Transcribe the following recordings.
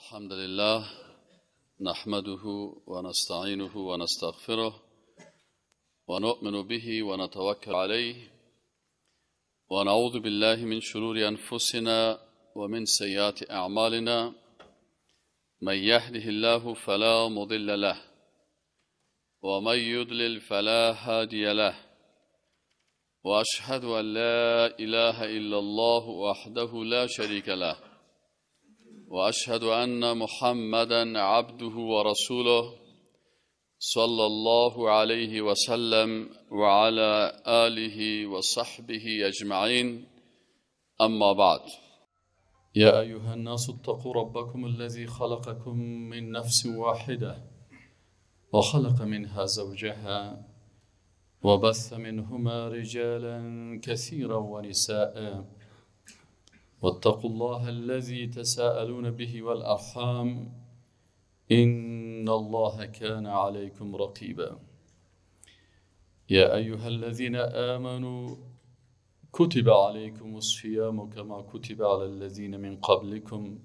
الحمد لله نحمده ونستعينه ونستغفره ونؤمن به ونتوكل عليه ونعوذ بالله من شرور أنفسنا ومن سيئات أعمالنا من يهده الله فلا مضل له ومن يضلل فلا هادي له وأشهد أن لا إله إلا الله وحده لا شريك له وأشهد أن محمدا عبده ورسوله صلى الله عليه وسلم وعلى آله وصحبه أجمعين أما بعد يا أيها الناس اتقوا ربكم الذي خلقكم من نفس واحدة وخلق منها زوجها وبث منهما رجالا كثيرا ونساء واتقوا الله الذي تساءلون به والأرحام إن الله كان عليكم رقيبا يا أيها الذين آمنوا كتب عليكم الصيام كما كتب على الذين من قبلكم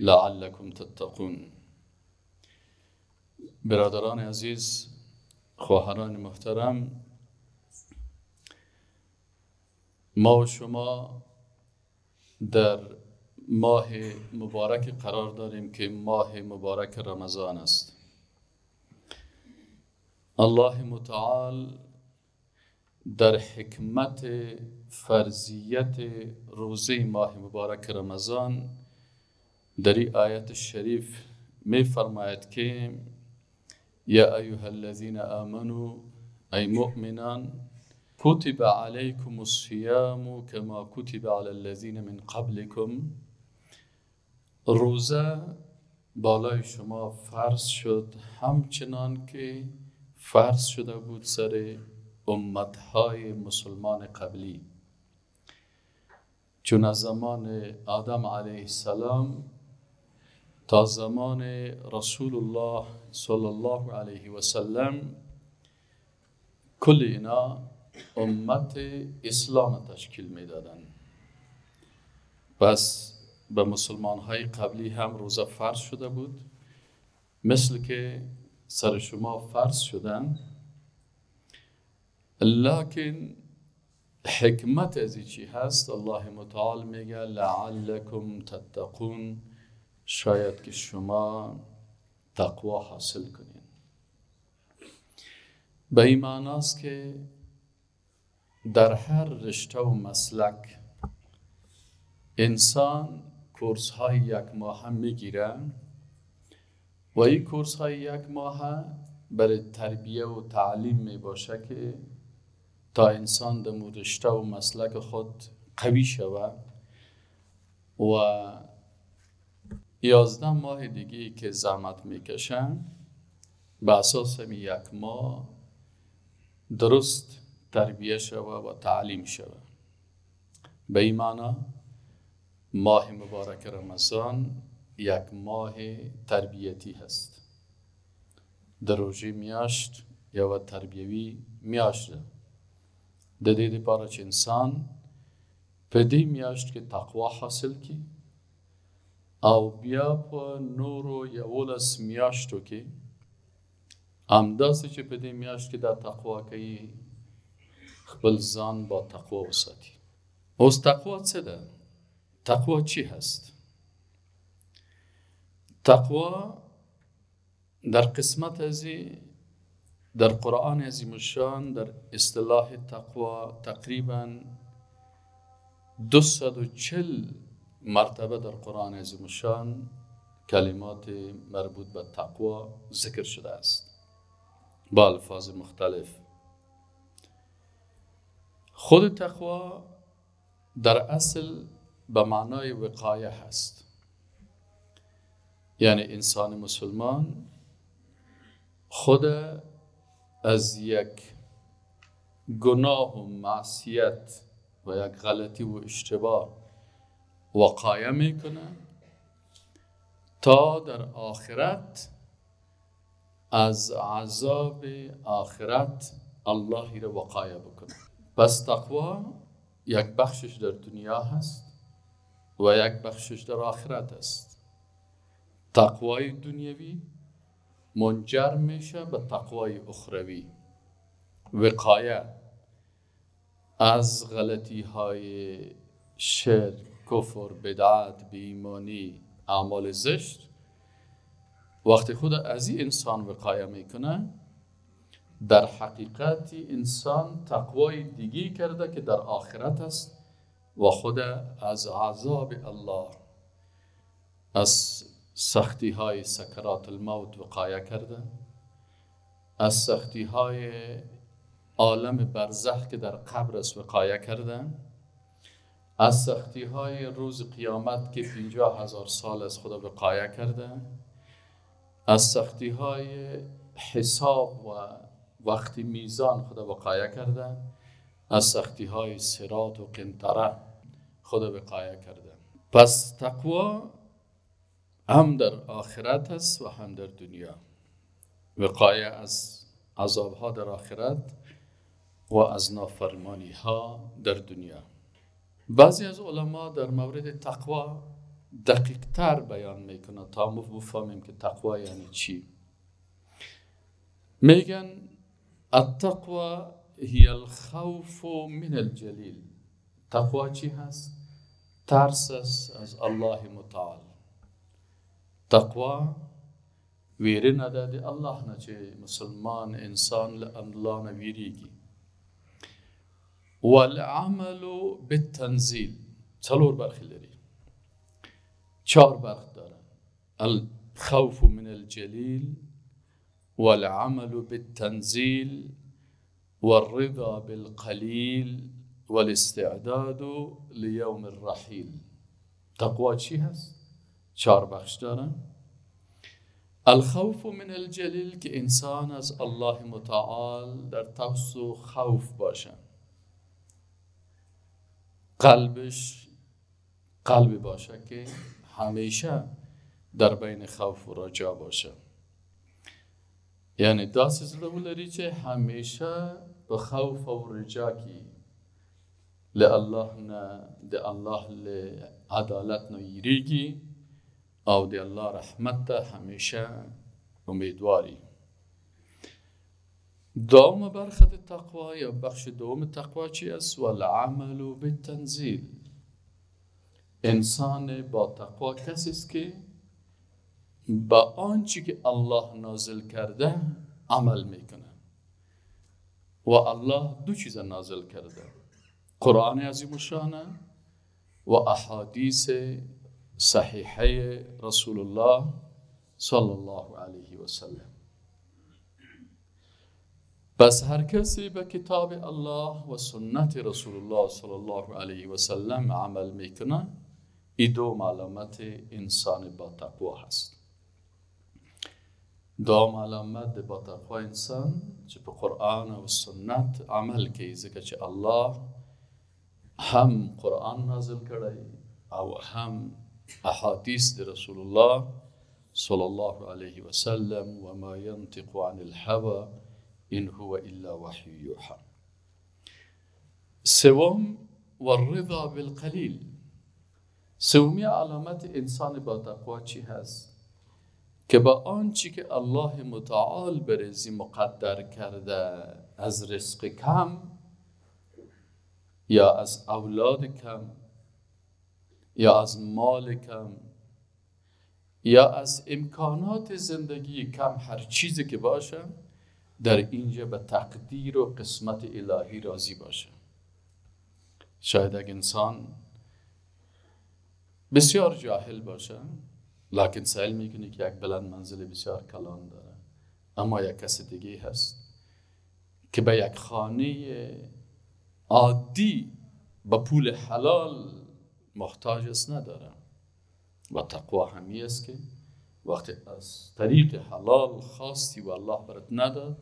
لعلكم تتقون. برادران عزیز، خواهران محترم، ما و شما در ماه مبارک قرار داریم که ماه مبارک رمضان است. الله متعال در حکمت فرضیت روزه ماه مبارک رمضان در این آیت شریف می فرماید که یا ایها الذین آمنوا، ای مؤمنان، کتب علیکم الصیام کما کتب علی الذین من قبلکم. روزه بالای شما فرض شد همچنان که فرض شده بود سر امتهای مسلمان قبلی، چون از زمان آدم علیه السلام تا زمان رسول الله صلی الله علیه و سلم کل اینا امت اسلام تشکیل میدادن. پس به مسلمان های قبلی هم روزه فرض شده بود، مثل که سر شما فرض شدن. لکن حکمت از چی هست؟ الله متعال میگه لعلکم تتقون، شاید که شما تقوا حاصل کنین. به این معناست که در هر رشته و مسلک انسان کورس های یک ماه میگیره و این کورس های یک ماه برای تربیه و تعلیم میباشه که تا انسان در رشته و مسلک خود قوی شود و 11 ماه دیگه که زحمت میکشن به اساس یک ماه درست تربیه شود و تعلیم شود. به این معنا ماه مبارک رمضان یک ماه تربیتی هست. در روژې میاشت یوه تربیوي میاشت ده. د دې دپاره چې انسان په دې میاشت کې تقوا حاصل کړي او بیا په نورو 11 میاشتو کې همداسې چې په دې میاشت کې دا تقوا کوي خپل ځان با تقوا وساتي. اوس تقوا څه ده؟ تقوا چی هست؟ تقوا در قسمت ازی در قرآن عظیم الشان در اصطلاح تقوا تقریبا 240 مرتبه در قرآن عظیم الشان کلمات مربوط به تقوا ذکر شده است با الفاظ مختلف. خود تقوا در اصل به معنای وقایه هست، یعنی انسان مسلمان خود از یک گناه و معصیت و یک غلطی و اشتباه وقایه میکنه تا در آخرت از عذاب آخرت الله را وقایه بکنه. پس تقوا یک بخشش در دنیا هست و یک بخشش در آخرت است. تقوای دنیوی منجر میشه به تقوای اخروی. وقایه از غلطی های شرک، کفر، بدعت، بی‌ایمانی، اعمال زشت، وقتی خود از این انسان وقایه میکنه، در حقیقت انسان تقوای دیگی کرده که در آخرت است و خود از عذاب الله، از سختی های سکرات الموت وقایه کرده، از سختی های عالم برزخ که در قبر است وقایه کرده، از سختی های روز قیامت که 50,000 سال از خدا وقایه کرده، از سختی های حساب و وقتی میزان خدا وقایه کرده، از سختی های صراط و قنطره خدا وقایه کرده. پس تقوا هم در آخرت است و هم در دنیا. وقایه از عذاب ها در آخرت و از نافرمانی ها در دنیا. بعضی از علما در مورد تقوا دقیق تر بیان میکنه تا ما بفهمیم که تقوا یعنی چی. میگن التقوا هي الخوف من الجلیل. تقوا چی هست؟ ترس است از الله متعال. تقوا ویرنه ده د الله نه چې مسلمان انسان له الله نه ویریږي. والعمل بالتنزیل څلور برخې لري، چهار برخ داره. الخوف من الجلیل والعمل بالتنزیل والرضا بالقلیل والاستعداد لیوم الرحیل. تقوا چی هست؟ چهار بخش داره. الخوف من الجلیل که انسان از الله متعال در ترس و خوف باشه، قلبش قلبی باشه که همیشه در بین خوف و رجا باشه. یعنی داسې زړه ولري چې همیشه په خوف او رجا کې له الله نه، د الله له عدالت نه یریږي او د الله رحمت ته همیشه امیدواري. دومه برخه د تقوا یا بخش دوم تقوا چی است؟ والعمل بالتنزیل. انسان با تقوا کسی است که با آنچه که الله نازل کرده عمل میکنه. و الله دو چیز نازل کرده: قرآن عظیم الشان و احادیث صحیحه رسول الله صلی الله علیه و سلم. پس هر کسی به کتاب الله و سنت رسول الله صلی الله علیه و سلم عمل میکنه، این دو علامت انسان با تقوا هست. دوم علامت با تقوا انسان چې په قرآن او سنت عمل کوي، ځکه چې الله هم قرآن نازل کړی او هم احادیث د رسول الله صلی الله علیه وسلم. وما ينطق عن الهوى إن هو إلا وحي يوحى. سوم والرضا بالقلیل. سومی علامت انسان با تقوا چی هست؟ که با آنچه که الله متعال برزی مقدر کرده از رزق کم یا از اولاد کم یا از مال کم یا از امکانات زندگی کم، هر چیزی که باشه، در اینجا به تقدیر و قسمت الهی راضی باشه. شاید اگه انسان بسیار جاهل باشه، لکن سعی میکنه که یک بلند منزل بسیار کلان داره، اما یک کس دیگه هست که به یک خانه عادی با پول حلال محتاج است نداره. و تقوا همی است که وقتی از طریق حلال خواستی و الله برات نداد،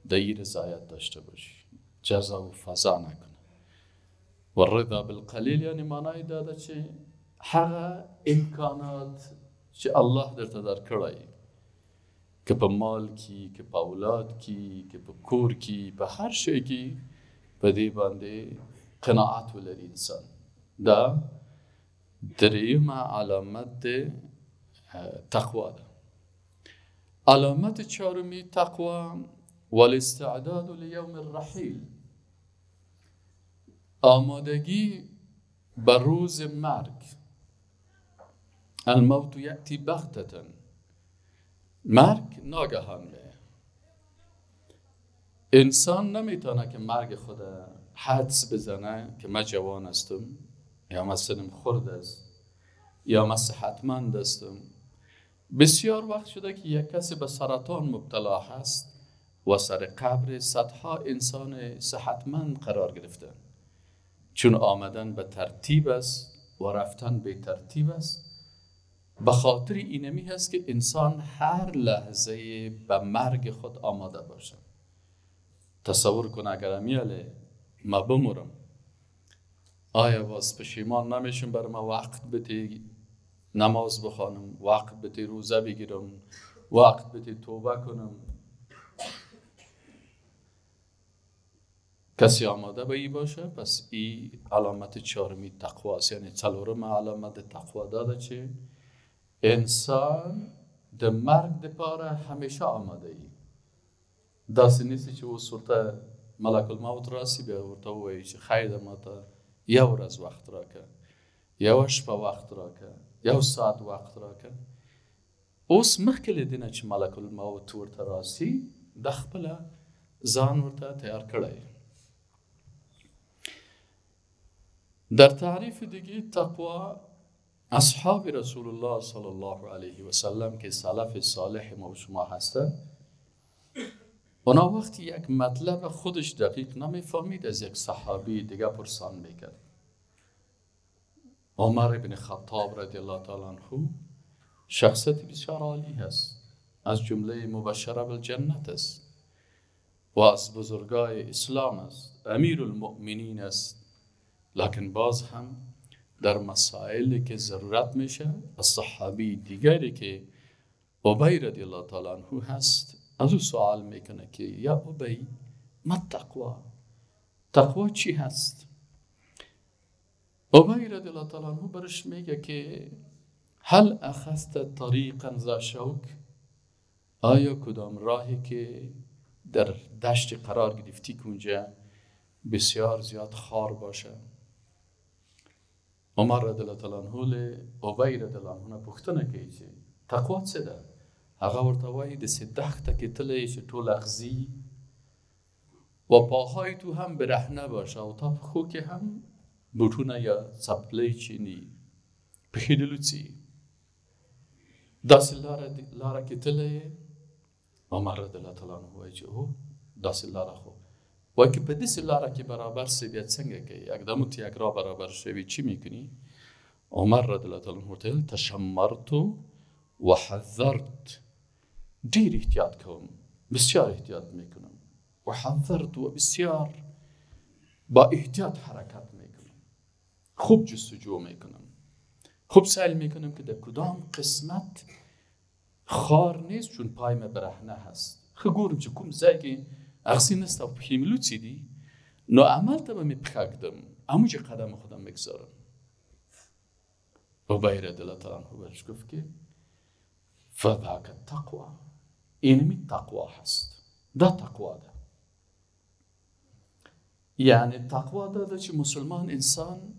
در رضایت داشته باشی، جزا و فضا نکنه. و رضا بالقلیل یعنی معنای داده چې هغه امکانات چې الله درته درکړی، که په مال کې، که په اولاد کې، که په کور کې، په هر شی کې، په دې باندې قناعت ولري انسان. دا دریمه علامت د تقوا ده. علامت چهارمی تقوا والاستعداد لیوم الرحیل، آمادگی بر روز مرگ. الموت یأتی بغتة، مرگ ناگهان میه. انسان نمیتونه که مرگ خود حدس بزنه که من جوان هستم یا من سنم خرد است یا من صحتمند هستم. بسیار وقت شده که یک کسی به سرطان مبتلا هست و سر قبر صدها انسان صحتمند قرار گرفته، چون آمدن به ترتیب است و رفتن به ترتیب است. به خاطر اینمی هست که انسان هر لحظه به مرگ خود آماده باشه. تصور کن اگر امیاله ما بمورم، آیا باز پشیمان نمیشم بر ما وقت بده نماز بخوانم، وقت بده روزه بگیرم، وقت بده توبه کنم؟ کسی آماده به ای باشه، پس ای علامت چهارمی تقوا است. یعنی څلورم علامت تقوا داده چې انسان د مرګ دپاره همیشه آماده ای. داسې نیسي چې اوس ورته ملک الموت راسي بیا ورته ووایي چې خیر ده ماته یو ورځ وخت راکه، یوه شپه وخت راکه، یو ساعت وخت راکه. اوس مخکې له دې نه چې ملک الموت ورته راسي د خپله ځان ورته تیار کړی. در تعریف دیگه تقوا اصحاب رسول الله صلی الله علیه و سلم که سلف صالح ما و شما هستند، اونا وقتی یک مطلب خودش دقیق نمیفهمید از یک صحابی دیگه پرسان میکرد. عمر بن خطاب رضی الله تعالی عنه شخصیت بسیار عالی هست، از جمله مبشره بالجنت است و از بزرگای اسلام است، امیر المؤمنین است، لکن باز هم در مسائلی که ضرورت میشه از صحابی دیگری که ابی رضی الله تعالی عنه هست از او سوال میکنه که یا ابی ما تقوا، تقوا چی هست؟ ابی رضی الله تعالی عنه برش میگه که هل اخذت طریقا ذا شوک، آیا کدام راهی که در دشت قرار گرفتی که اونجا بسیار زیاد خار باشه؟ عمر رضی الله تعالی عنه له ابی رضی الله عنه نه پوښتنه کوي چې تقوا څه ده؟ هغه ورته وایي داسې دښته کې تللی چې ټول اغزي و پاهای تو هم برهنه باشه او تا پښو کې هم بوټونه یا څپلۍ چې نی، پښې دې لوڅې، داسې لاره کې تللی. عمر رضی الله تعالی عنه وایي چې هو داسې لاره خو وایي که په داسې لاره کې برابر سي بیا څنګه کوي؟ اقدامو ته یک راه برابر شوي چی میکنی؟ عمر رضی الله تعالی عنه ورته ویل تشمرت و حذرت، ډیر احتیاط کوم، بسیار احتیاط میکنم، و حذرت و بسیار با احتیاط حرکت میکنم، خوب جستجو میکنم، خوب سعی میکنم که در کدام قسمت خار نیست چون پای ما برهنه هست، ښه ګورم چې کوم ځای کې اغزي نسته او پښې مې لوڅې دي، نو عمل ته به مې پښه ږدم، همونجا قدم خودم میگذارم. ابی رضی الله تعالی عنه برش گفت که فذاک التقوا، اینمی تقوا هست، دا تقوا ده. یعنی تقوا ده چې مسلمان انسان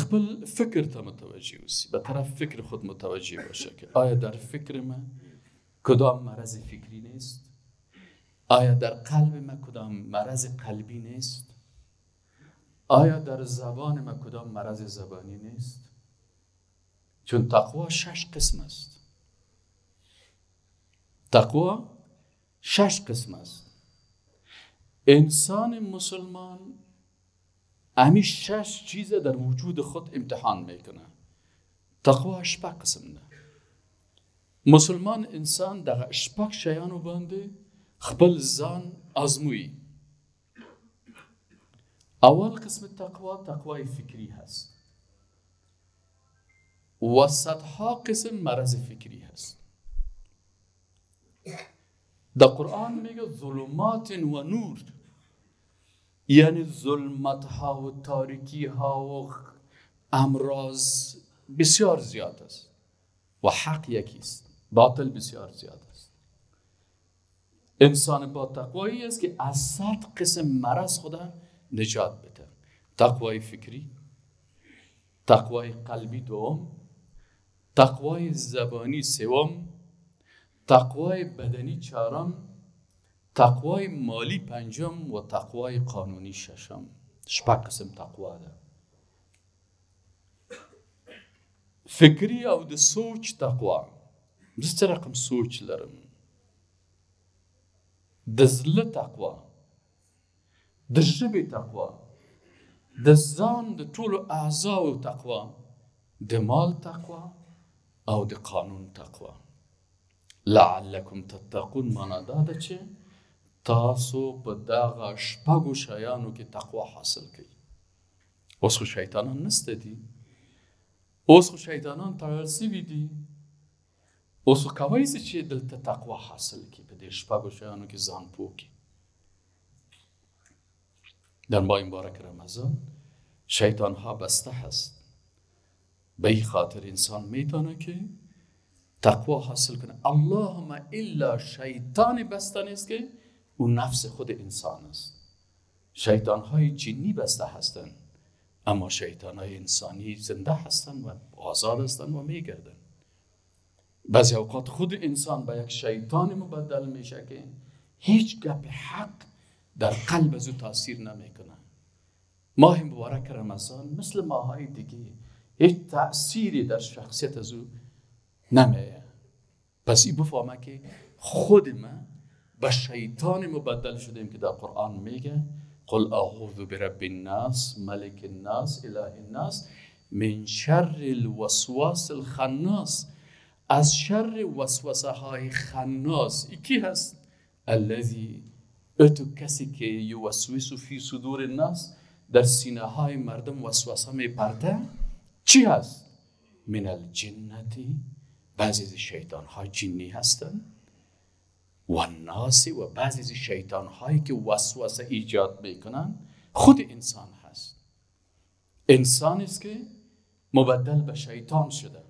خپل فکر ته متوجه اوسي، به طرف فکر خود متوجه باشه که آیا در فکر من کدام مرض فکری نیست؟ آیا در قلب من کدام مرض قلبی نیست؟ آیا در زبان من کدام مرض زبانی نیست؟ چون تقوا شش قسم است. تقوا شش قسم است. انسان مسلمان امی شش چیز در وجود خود امتحان میکنه. تقوا شپږ قسم ده. مسلمان انسان دغه شپږ شیانو باندې خپل ځان آزمویي. اول قسم تقوا تقوای فکری هست و صدها قسم مرض فکری هست. در قرآن میگه ظلمات و نور، یعنی ظلمت ها و تاریکی ها و امراض بسیار زیاد است. و حق یکیست، باطل بسیار زیاد است. انسان با تقوایی است که از 100 قسم مرض خدا نجات بده. تقوای فکری، تقوای قلبی دوم، تقوای زبانی سوم، تقوای بدنی چهارم، تقوای مالی پنجم و تقوای قانونی ششم. شپږ قسم تقوا ده. فکری او د سوچ تقوا، زه څه رقم سوچ لرم؟ د زړه تقوا، د ژبې تقوا، د ځان د ټولو اعضاو تقوا، د مال تقوا او د قانون تقوا. لعلکم تتقون معنا دا ده چې تاسو په دغه شپږو شیانو کې تقوا حاصل کړئ. اوس خو شیطانان نشته دي، اوس خو شیطانان تړل سوي دي، اوس خو کوی سي چې دلته تقوا حاصل کړي، په دې شپږو شیانو کې ځان پوه کړي. در ماه مبارک رمضان شیطان ها بسته هست، به این خاطر انسان میتونه که تقوا حاصل کنه. اللهم الا شیطان بسته نیست که او نفس خود انسان است. شیطان های جنی بسته هستند، اما شیطان های انسانی زنده هستند و آزاد هستند و میگردند. بعضی اوقات خود انسان به یک شیطان مبدل میشه که هیچ گپ حق در قلب از او تاثیر نمیکنه. ماه مبارک رمضان مثل ماهای دیگه هیچ تأثیری در شخصیت از او نمیه. پس این بفهمه که خود ما به شیطان مبدل شدیم که در قرآن میگه قل اعوذ برب الناس ملک الناس اله الناس من شر الوسواس الخناس. از شر وسوسه های خناس. ای کی هست؟ الذی، اتو کسی که یوسوس فی صدور الناس، در سینه های مردم وسوسه میپرده. چی هست؟ من الجنتی، بعضی از شیطان های جنی هستند، و الناس، و بعضی از شیطان هایی که وسوسه ایجاد میکنن خود انسان هست. انسان است که مبدل به شیطان شده.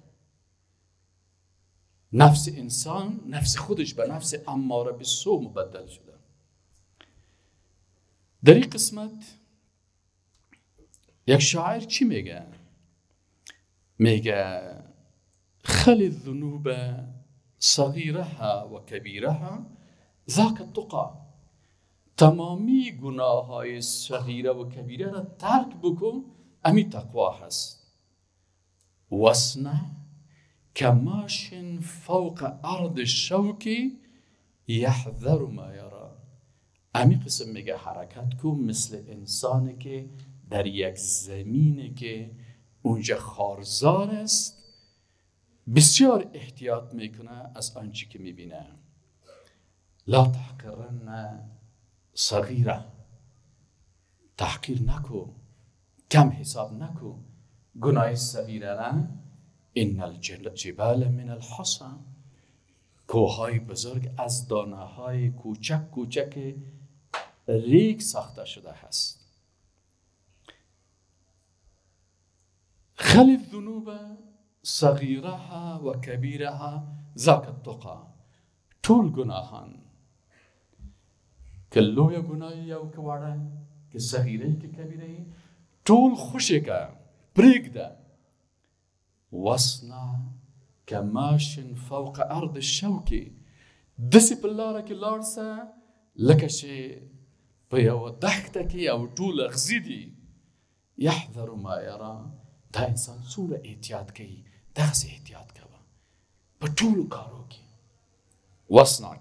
نفس انسان، نفس خودش به نفس اماره به سو مبدل شده. در این قسمت یک شاعر چی میگه؟ میگه خل الذنوب صغیرها و کبیرها ذاک التقی. تمامی گناه های صغیره و کبیره را ترک بکن، امی تقوا هست. واصنع کماش فوق ارض الشوک یحذر ما یرا. امی قسم میگه حرکت کن مثل انسانی که در یک زمینه که اونجا خارزار است، بسیار احتیاط میکنه از آنچه که میبینه. لا تحقرن صغیره، تحقیر نکو، کم حساب نکو گناه صغیره. نه، ان الجبال من الحصى، کوههای بزرگ از دانه های کوچک کوچک ریگ ساخته شده هست. خل الذنوب صغیرها و کبیرها ذاک التقی. ټول ګناهان که لویه ګناه یو که واړه، که صغیره که کبیره، ټول خوشې که پرېږده. واصنع کماش فوق ارض الشوک، داسې په لاره کې لاړ سه لکه چې په یوه دښته کې یو ټول اغزي دي. یحذر ما یرا، دا انسان څومره احتیاط کوي، دغسې احتیاط کوه په ټولو کارو کې. واصنع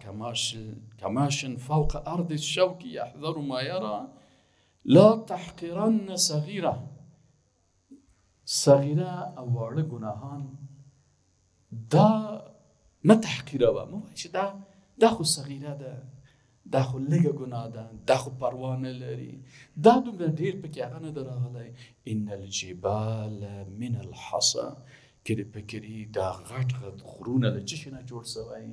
کماش فوق ارض الشوک یحذر ما یرا لا تحقرن صغیره. صغیره او واړه ګناهان دا مه تحقیروه، مه وایه چې دا خو صغیره ده، دا خو لږه ګناه ده، دا خو پروا نه لري، دا دومره ډېر پکې هغه نه ده راغلی. ان الجبال من الحصى، که دې پکې دا غټ غټ غرونه له څه شي نه جوړ سوی،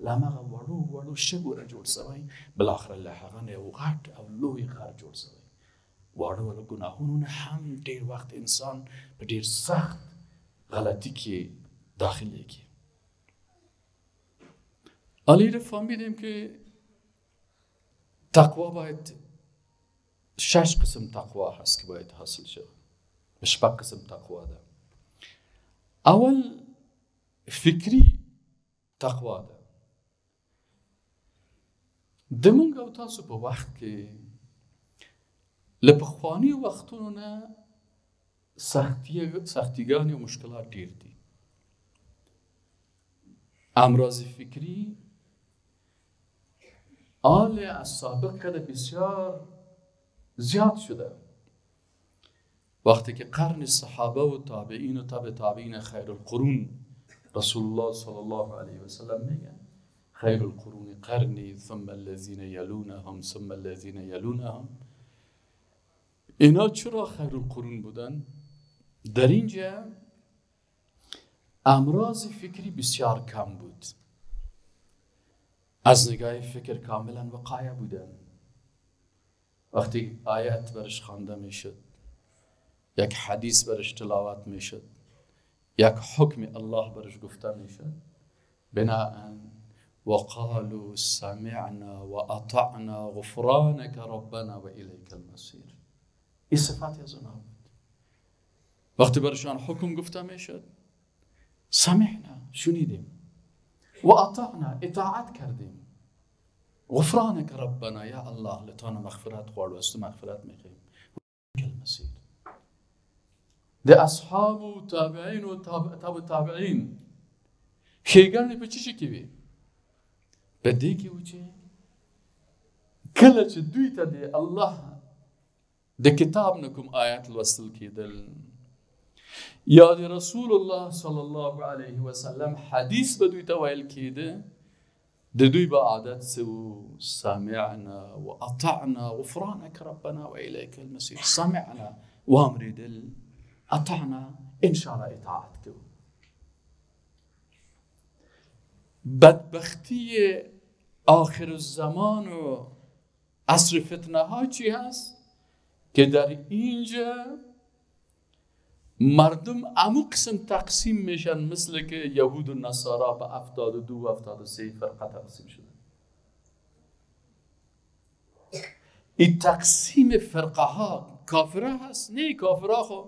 له هماغه وړو وړو شګو نه جوړ سوی، بالاخره له هغه نه یو غټ او لوی غر جوړ سوی. واړه واړه ګناهونو نه هم ډېر وخت انسان په ډېر سخت غلطي کې داخلېږي. علی رو فهمیدیم که تقوا باید 6 قسم تقوا هست که باید حاصل شود. 6 قسم تقوا ده. اول فکری تقوا ده. د مونږ او تاسو په وخت کې له پخواني وختونو نه سختیګانې او مشکلات ډېر دي. امراض فکری آل از سابق کده بسیار زیاد شده. وقتی که قرن صحابه و تابعین و تابع تابعین خیر القرون، رسول الله صلی الله علیه و سلم میگن خیر القرون قرنی ثم الذین یلونهم ثم الذین یلونهم. اینا چرا خیر القرون بودن؟ در اینجا امراض فکری بسیار کم بود. از نگاه فکر کاملا وقایع بودن. وقتی آیت برش خوانده میشد، یک حدیث برش تلاوت میشد، یک حکم الله برش گفته میشد، بناءً وقالوا سمعنا واطعنا غفرانك ربنا واليك المصير. این صفات از اونها بود. وقتی برشان حکم گفته میشد، سمعنا شنیدیم، و اطعنا اطاعت کردیم، غفرانك ربنا یا الله لتانا مغفرت غواړو، از تو مغفرت میخوایم، المصیر. د اصحاب و تابعین و تابع تابعین ښېګڼې په څه شي کې وې؟ په دې کې و چې کله چې دوی ته د الله د کتاب نه کوم آیات لوستل کېدل یا د رسول الله صلی الله علیه وسلم حدیث به دوی ته ویل کېده، د دوی به عادت څه و؟ سمعنا و اطعنا غفرانک ربنا و الیک المصیر. سمعنا وامرېدل، اطعنا انشاءالله اطاعت کوو. بدبختی آخر الزمان و عصر فتنه ها چی هست؟ که در اینجا مردم امو قسم تقسیم میشن، مثل که یهود و نصارا به 72 و 73 فرقه تقسیم شدن. این تقسیم فرقه ها کافره هست؟ نه، کافره خو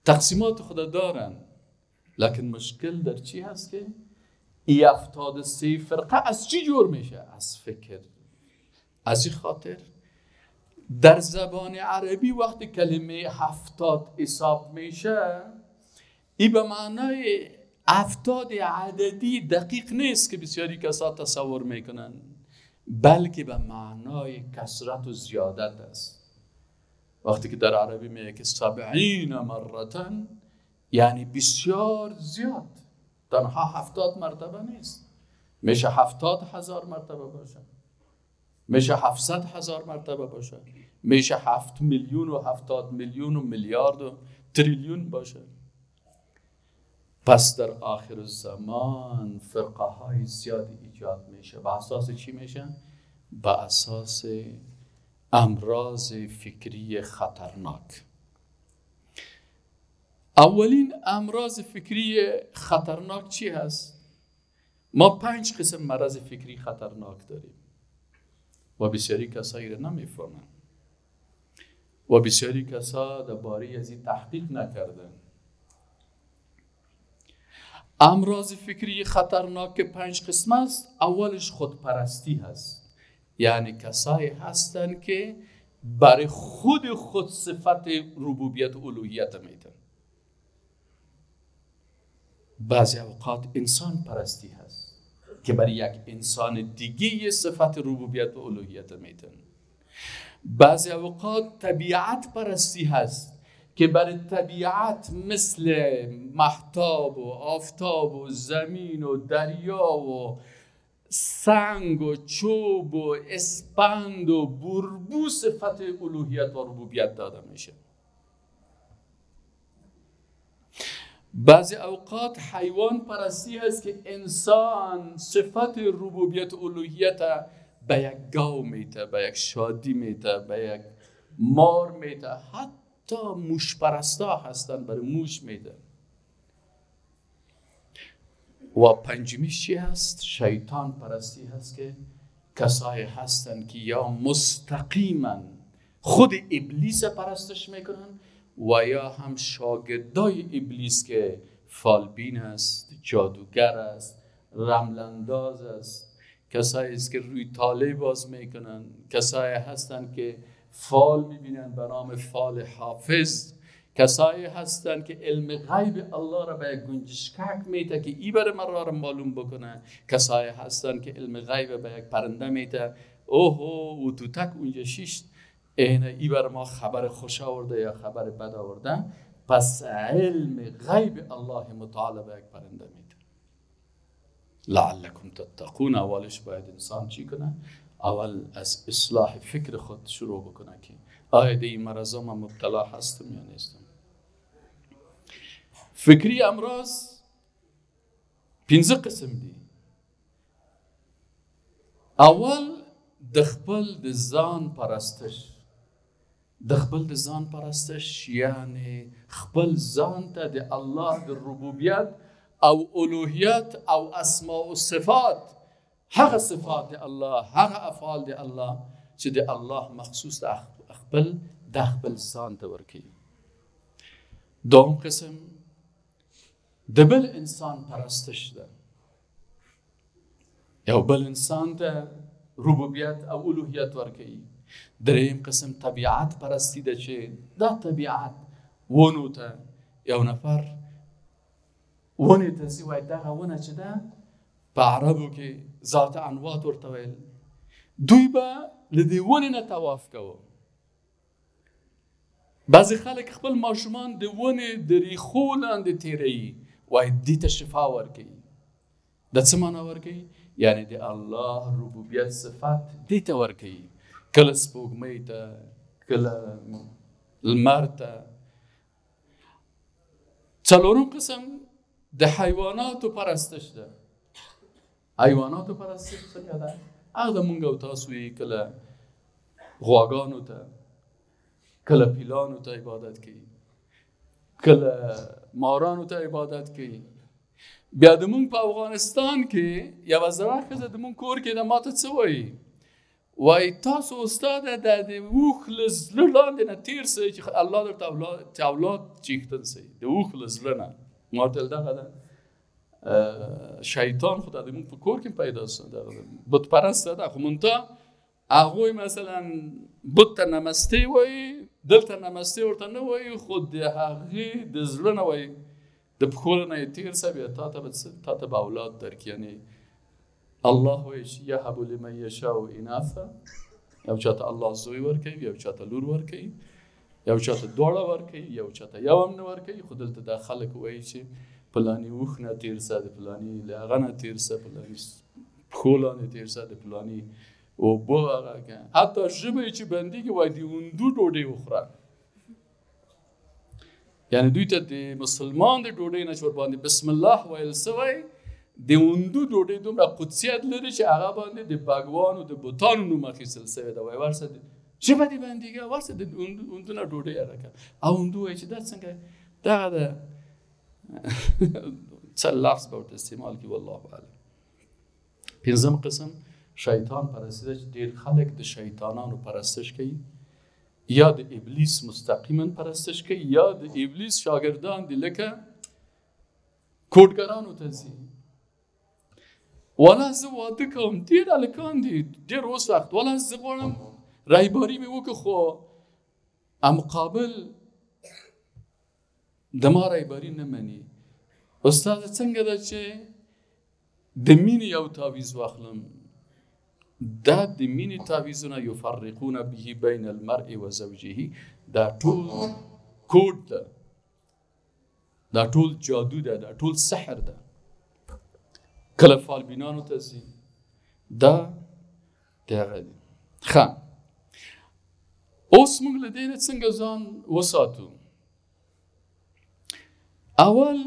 تقسیمات خود دارن، لکن مشکل در چی هست که ای 73 فرقه از چی جور میشه؟ از فکر. از این خاطر در زبان عربی وقتی کلمه 70 حساب میشه، ای به معنای 70 عددی دقیق نیست که بسیاری کسا تصور میکنن، بلکه به معنای کثرت و زیادت است. وقتی که در عربی میگه که 70 مرتن، یعنی بسیار زیاد، تنها 70 مرتبه نیست، میشه 70,000 مرتبه باشه، میشه 700,000 مرتبه باشه، میشه 7 میلیون و 70 میلیون و میلیارد و تریلیون باشه. پس در آخر زمان فرقه های زیادی ایجاد میشه. به اساس چی میشه؟ به اساس امراض فکری خطرناک. اولین امراض فکری خطرناک چی هست؟ ما 5 قسم مرض فکری خطرناک داریم و بسیاری کسایی را نمیفهمن و بسیاری کسا درباره از این تحقیق نکردن. امراض فکری خطرناک 5 قسم است. اولش خودپرستی هست، یعنی کسایی هستند که برای خود خود صفت ربوبیت و الوهیت میدن. بعضی اوقات انسان پرستی هست که برای یک انسان دیگه صفت ربوبیت و الوهیت میدن. بعضی اوقات طبیعت پرستی هست که برای طبیعت مثل مهتاب و آفتاب و زمین و دریا و سنگ و چوب و اسپند و بربو صفت الوهیت و ربوبیت داده میشه. بعضی اوقات حیوان پرستی هست که انسان صفت ربوبیت و الوهیت به یک گاو میته، به یک شادی میته، به یک مار میته، حتی موش پرستا هستن برای موش میده. و پنجمیش چی هست؟ شیطان پرستی هست که کسایی هستند که یا مستقیما خود ابلیس پرستش میکنن و یا هم شاگردای ابلیس که فالبین است، جادوگر است، رملنداز است، کسایی است که روی طالع باز میکنن، کسایی هستند که فال میبینن به نام فال حافظ، کسایی هستند که علم غیب الله را به یک گنجشکک میته که ای بر من را معلوم بکنه، کسایی هستند که علم غیب به یک پرنده میته، اوه او تو تک اونجا شیشت، اینه ای بر ما خبر خوش آورده یا خبر بد آورده. پس علم غیب الله متعال به یک پرنده میده. لعلکم تتقون. اولش باید انسان چی کنه؟ اول از اصلاح فکر خود شروع بکنه که آیا در این مرضا من مبتلا هستم یا نیستم. فکری امراض 5 قسم دی. اول د خپل د ځان پرستش. د خپل د ځان پرستش یعنی خپل ځان ته د الله د ربوبیت او الوهیت او اسماء و صفات، هغه صفات د الله، هغه افعال د الله چې د الله مخصوص د خپل د خپل ځان ته ورکوي. دوم قسم د بل انسان پرستش ده. یو بل انسان ته ربوبیت او الوهیت ورکوي. دریم قسم طبیعت پرستی ده چې دا طبیعت ونو ته یو نفر ونې ته ځي وایي دغه ونه چې ده په عربو کې ذات انوات ورته ویل، دوی به له دې ونې نه طواف کوه. بعضې خلک خپل ماشومان د ونې د ریښو لاندې تېروي، وایي دې ته شفا ورکوي. دا څه معنا ورکوي؟ یعنی د الله ربوبیت صفت دې ته ورکوي، کله سپوږمۍ ته، کله لمر ته. څلورم قسم د حیواناتو پرستش ده. حیواناتو پرستش څنګه ده؟ هغه د مونږ او تاسو یې کله غواګانو ته، کله پیلانو ته عبادت کوي، کله مارانو ته عبادت کوي. بیا د مونږ په افغانستان کې یوه زړه ښځه د مونږ کور کې ده، ماته څه وایي؟ وایي تاسو استاده د اوښ له زړه لاندې نه تېر سئ چې الله درته اولاد چیښتن سئ، د اوښ له زړه نه. ما ورته ویل دغه ده شیطان خو د مونږ په کور کې پیدا سو، دغه بت پرسته ده. خو مونته هغوی مثلا بت ته نمستې وایي، دلته نمستې ورته نه وایي، خو د هغې د زړه نه وایي، د پښو نه یې تېر سه، بیا تا ته به اولاد درکړي. یعنی الله وایي چې یهب لمن یشاء اناثا، یو چاته الله زوی ورکوي، یو چاته لور ورکوي، یو چاته دواړه ورکوي، یو چاته یو هم نه ورکوي. خو دلته دا خلک وایي چې پلاني اوښ نه تېر سه، د پلاني له هغه نه تېر سه، پلاني پښو لاندې تېر سه، د پلاني اوبه هغه که حتی ژبه یې چې بندېږي وایي د هندو ډوډۍ وخوره. یعنی دوی ته د مسلمان د ډوډۍ نه چې ورباندې بسم الله ویل سوی، د هندو ډوډۍ دومره قدسیت لري چې هغه باندې د بګوانو د بتانو نوم اخیستل سوی ده. وایي ورسه ژبه دې بندېږي، ورسه د هندو نه ډوډۍ هغه که. او هندو وایي چې دا څنګه دغه ده، څه لفظ به ورته استعمال کړي، والله اعلم. پنځم قسم شیطان پرستی ده چې ډېر خلک د شیطانانو پرستش کوي، یا د ابلیس مستقیما پرستش کوي، یا د ابلیس شاګردان دي لکه کوډګرانو ته ځي. والا زه واده کوم، ډېر هلکان دي ډېر اوس وخت، والا زه غواړم رایباري مې وکړه، خو مقابل د ما رایباري نه مني. استاد څنګه ده چې د مینې یو تعویذ واخلم؟ دا د مینې تعویذونه یفرقون به بین المرء و زوجه، دا ټول کوډ ده، دا ټول جادو ده، دا ټول سحر ده. کله فالبینانو ته ځي، دا د هغه دي. ښه، اوس موږ له دې نه څنګه ځان وساتو؟ اول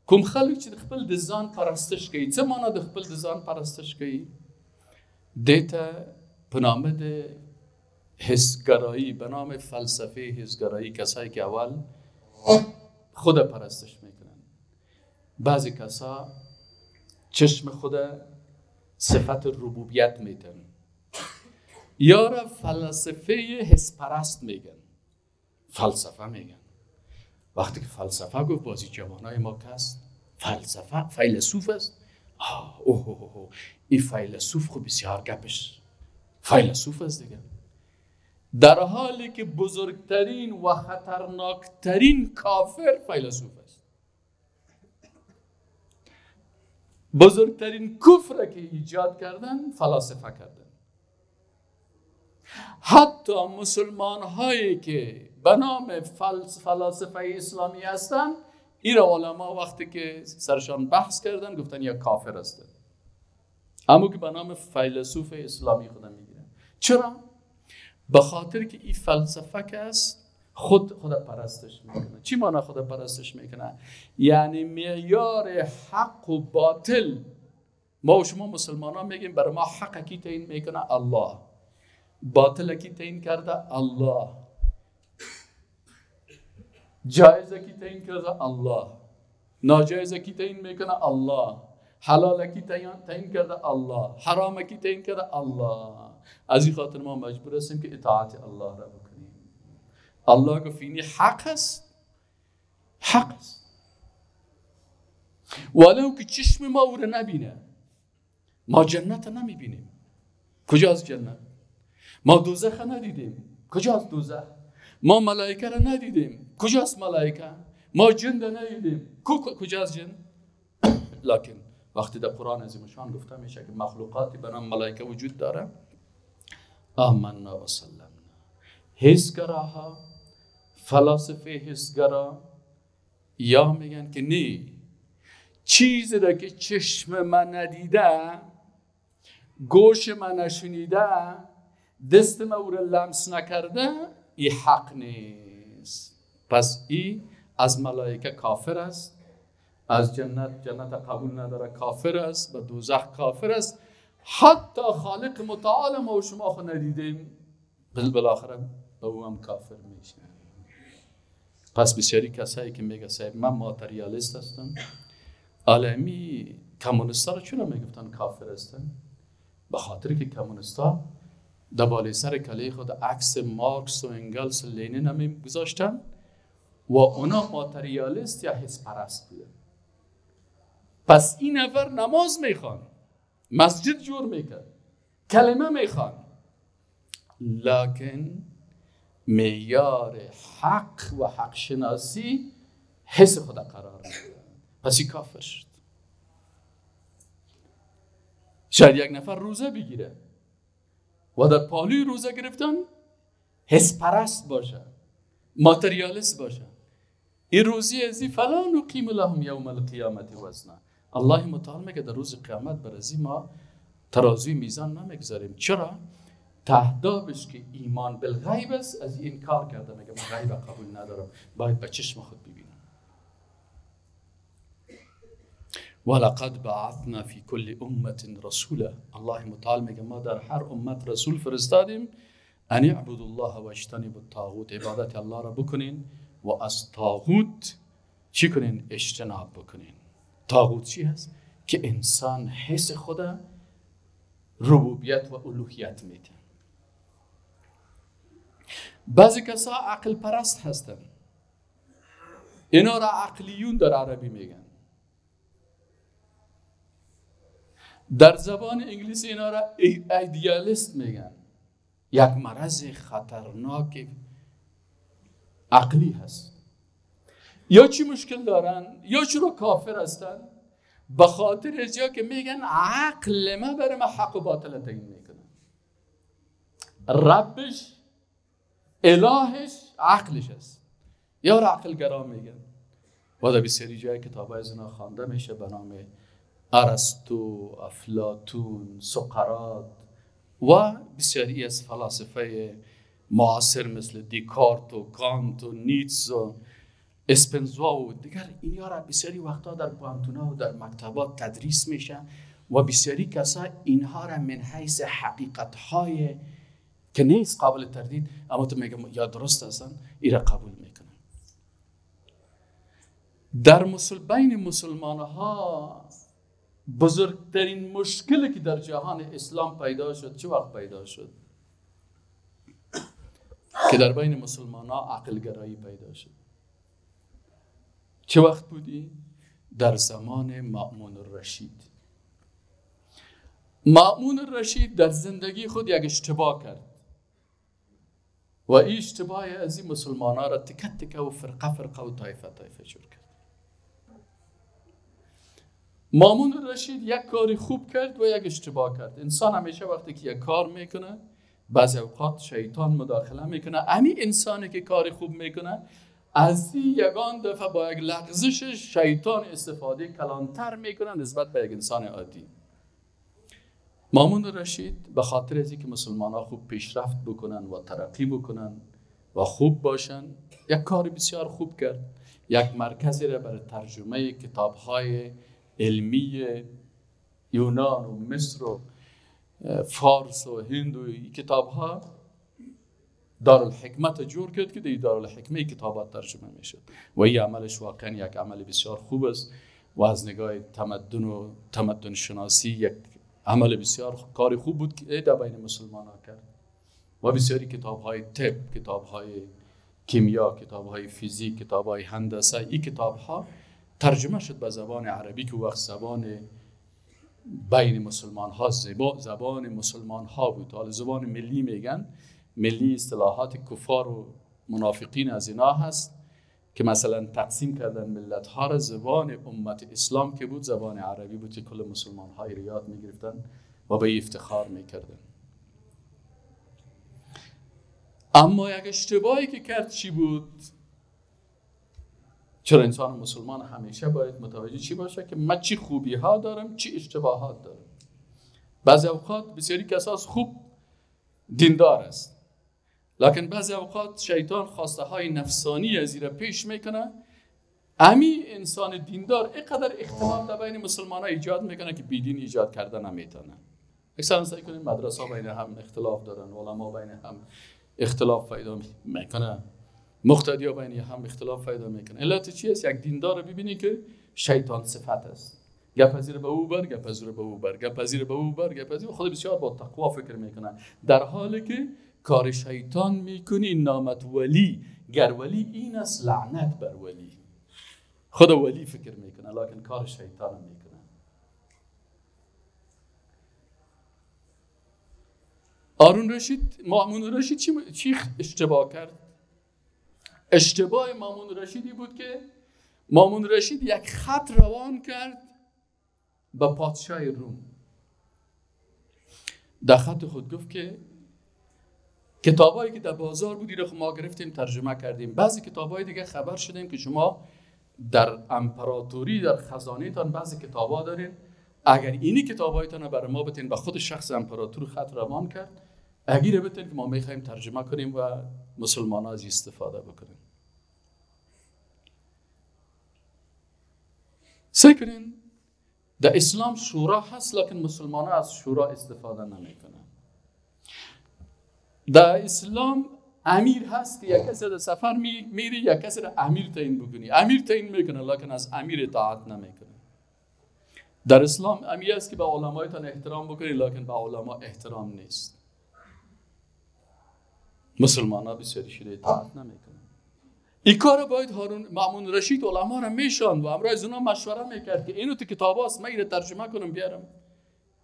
کوم خلک چې د خپل د ځان پرستش کوي، څه معنا د خپل د ځان پرستش کوي؟ دې ته په نامه د حسگرایی، به نام فلسفه حسگرایی، کسایی که اول خود پرستش میکنن، بعضی کسا چشم خود صفت ربوبیت میتن، یا را فلسفه حس پرست میگن، فلسفه میگن. وقتی که فلسفه گفت بازی جوانای ما کس فلسفه فیلسوف است. اوه اوه این فیلسوف خب بسیار گپش فیلسوف است دیگه، در حالی که بزرگترین و خطرناکترین کافر فیلسوف است. بزرگترین کفر که ایجاد کردن فلاسفه کردن. حتی مسلمان هایی که به نام فلاسفه اسلامی هستند، این را علما وقتی که سرشان بحث کردن گفتن یا کافر هستند، اما که به نام فیلسوف اسلامی خودم میگیرن. چرا؟ به خاطر که این فلسفه که است خود پرستش میکنه. چی معنی خود پرستش میکنه؟ یعنی معیار حق و باطل. ما و شما مسلمان ها میگیم برای ما حق کی تعیین میکنه؟ الله. باطل کی تعیین کرده؟ الله. جایز کی تعیین کرده؟ الله. ناجایز کی تعیین میکنه؟ الله. حلال کی تعیین کرده؟ الله. حرام کی تعیین کرده؟ الله. از این خاطر ما مجبور هستیم که اطاعت الله را بکنیم. الله گفت اینی حق است، حق است، ولو که چشم ما او را نبینه. ما جنت نمیبینیم، کجاست جنت؟ ما دوزخ ندیدیم، کجاست دوزخ؟ ما ملائکه را ندیدیم، کجاست ملائکه؟ ما جن را ندیدیم، کجاست جن؟ لکن وقتی در قرآن عظیم شان گفته میشه که مخلوقاتی به نام ملائکه وجود داره، آمنا و سلمنا. حسگراها، فلاسفه حسگرا یا میگن که نه، چیزی را که چشم من ندیده، گوش من نشنیده، دست من او را لمس نکرده، ای حق نیست. پس ای از ملائکه کافر است، از جنت قبول نداره، کافر است، به دوزخ کافر است. حتی خالق متعال ما و شما خود ندیدیم، بالاخره به او هم کافر میشه. پس بسیاری کسایی که میگه صاحب من ماتریالیست هستم، عالمی کمونیستا را چرا میگفتن کافر هستن؟ به خاطر که کمونیستا در بالای سر کله خود عکس مارکس و انگلس و لنین هم گذاشتن و اونا ماتریالیست یا حس پرست بودن. پس این نفر نماز میخوان، مسجد جور میکرد، کلمه میخوان، لکن معیار حق و حق شناسی حس خود قرار میده. پس این کافر شد. شاید یک نفر روزه بگیره و در پالوی روزه گرفتن حس پرست باشه، ماتریالیست باشه. این روزی ازی فلا نقیم لهم یوم القیامت وزنا. الله متعال میگه در روز قیامت بر ازی ما ترازوی میزان نمیگذاریم. چرا؟ تهدابش که ایمان بالغیب است از این کار کرده، میگه من غیب قبول ندارم، باید به چشم خود ببینم. ولقد بعثنا فی کل امة رسولا. الله متعال میگه ما در هر امت رسول فرستادیم، ان اعبدوا الله و اجتنبوا الطاغوت، عبادت الله را بکنین و از طاغوت چی کنین؟ اجتناب بکنین. طاغوت چی هست؟ که انسان حس خود ربوبیت و الوهیت میده. بعضی کسا عقل پرست هستن، اینا را عقلیون در عربی میگن، در زبان انگلیسی اینا را ایدیالیست میگن. یک مرض خطرناک عقلی هست. یا چی مشکل دارن یا چرا کافر هستن؟ به خاطر از که میگن عقل ما برای ما حق و باطل تعیین میکنه. ربش، الهش، عقلش است. یا را عقل گرا میگن. و در بسیاری جای کتاب از اینا خوانده میشه به نام ارسطو، افلاطون، سقراط و بسیاری از فلاسفه معاصر مثل دیکارت و کانت و نیتس و اسپنزا و دیگر. اینها را بسیاری وقتا در پوهنتون‌ها و در مکتبات تدریس میشه و بسیاری کسا اینها را من حیث حقیقت‌های که نیست قابل تردید، اما تو میگم یا درست هستن، این را قبول میکنن. در بین مسلمان ها بزرگترین مشکلی که در جهان اسلام پیدا شد چه وقت پیدا شد؟ که در بین مسلمان ها عقلگرایی پیدا شد. چه وقت بودی؟ در زمان مأمون الرشید. مأمون الرشید در زندگی خود یک اشتباه کرد و این اشتباه از این مسلمان ها را تکه تکه و فرقه فرقه و طایفه طایفه جور کرد. مأمون الرشید یک کاری خوب کرد و یک اشتباه کرد. انسان همیشه وقتی که یک کار میکنه بعضی اوقات شیطان مداخله میکنه. امی انسانی که کار خوب میکنه از این یگان دفعه با یک لغزش شیطان استفاده کلانتر میکنه نسبت به یک انسان عادی. مأمون الرشید به خاطر از اینکه مسلمان ها خوب پیشرفت بکنن و ترقی بکنن و خوب باشن یک کار بسیار خوب کرد. یک مرکزی را برای ترجمه کتاب های علمی یونان و مصر و فارس و هند و کتاب ها دارالحکمت جور کرد که در دارالحکمه کتابات ترجمه میشد و این عملش واقعا یک عمل بسیار خوب است و از نگاه تمدن و تمدن شناسی یک عمل بسیار کار خوب بود که در بین مسلمان ها کرد و بسیاری کتاب های طب، کتاب های کیمیا، کتاب های فیزیک، کتاب های هندسه، این کتاب ها ترجمه شد به زبان عربی که وقت زبان بین مسلمان ها زبان مسلمان ها بود. حالا زبان ملی میگن، ملی اصطلاحات کفار و منافقین از اینا هست که مثلا تقسیم کردن ملت ها را. زبان امت اسلام که بود زبان عربی بود که کل مسلمان ها یاد میگرفتن و به افتخار میکردن. اما یک اشتباهی که کرد چی بود؟ چرا انسان مسلمان همیشه باید متوجه چی باشه که من چی خوبی ها دارم چی اشتباهات دارم. بعضی اوقات بسیاری کساس خوب دیندار است، لکن بعضی اوقات شیطان خواسته های نفسانی از را پیش میکنه. امی انسان دیندار اینقدر اختلاف در بین مسلمان ها ایجاد میکنه که بیدین ایجاد کرده نمیتونه. اکثرا سعی کنیم مدرسه ها بین هم اختلاف دارن، علما بین هم اختلاف پیدا میکنه، مقتدی ها بین هم اختلاف پیدا میکنه. علت چی است؟ یک دیندار رو ببینی که شیطان صفت است، گپ پذیر به او بر، گپ پذیر به او بر، گپ پذیر به او بر، گپ پذیر، خود بسیار با تقوا فکر میکنه، در حالی که کار شیطان میکنی. نامت ولی، گر ولی این است لعنت بر ولی. خود ولی فکر میکنه لکن کار شیطان میکنه. هارون رشید، مأمون رشید چی اشتباه کرد؟ اشتباه مأمون رشیدی بود که مأمون رشید یک خط روان کرد به پادشاه روم. در خط خود گفت که کتابایی که در بازار بود رو ما گرفتیم ترجمه کردیم، بعضی کتابای دیگه خبر شدیم که شما در امپراتوری در خزانه تان بعضی کتابا دارین، اگر اینی کتابایتان رو برای ما بتین. به خود شخص امپراتور خط روان کرد اگر بتین که ما میخوایم ترجمه کنیم و مسلمان ها از استفاده بکنیم. سعی کنین در اسلام شورا هست لکن مسلمان ها از شورا استفاده نمیکنن. در اسلام امیر هست که یک کسی در سفر میری یک کسی را امیر تعیین بکنی، امیر تعیین میکنه لکن از امیر اطاعت نمیکنه. در اسلام امیر است که به علمایتان احترام بکنی لکن به علما احترام نیست. مسلمان ها بسیاری شده اطاعت نمیکنن. این کار باید هارون مأمون رشید علما را میشاند و امرای از اونا مشوره میکرد که اینو تو کتاب هاست من اینو ترجمه کنم بیارم.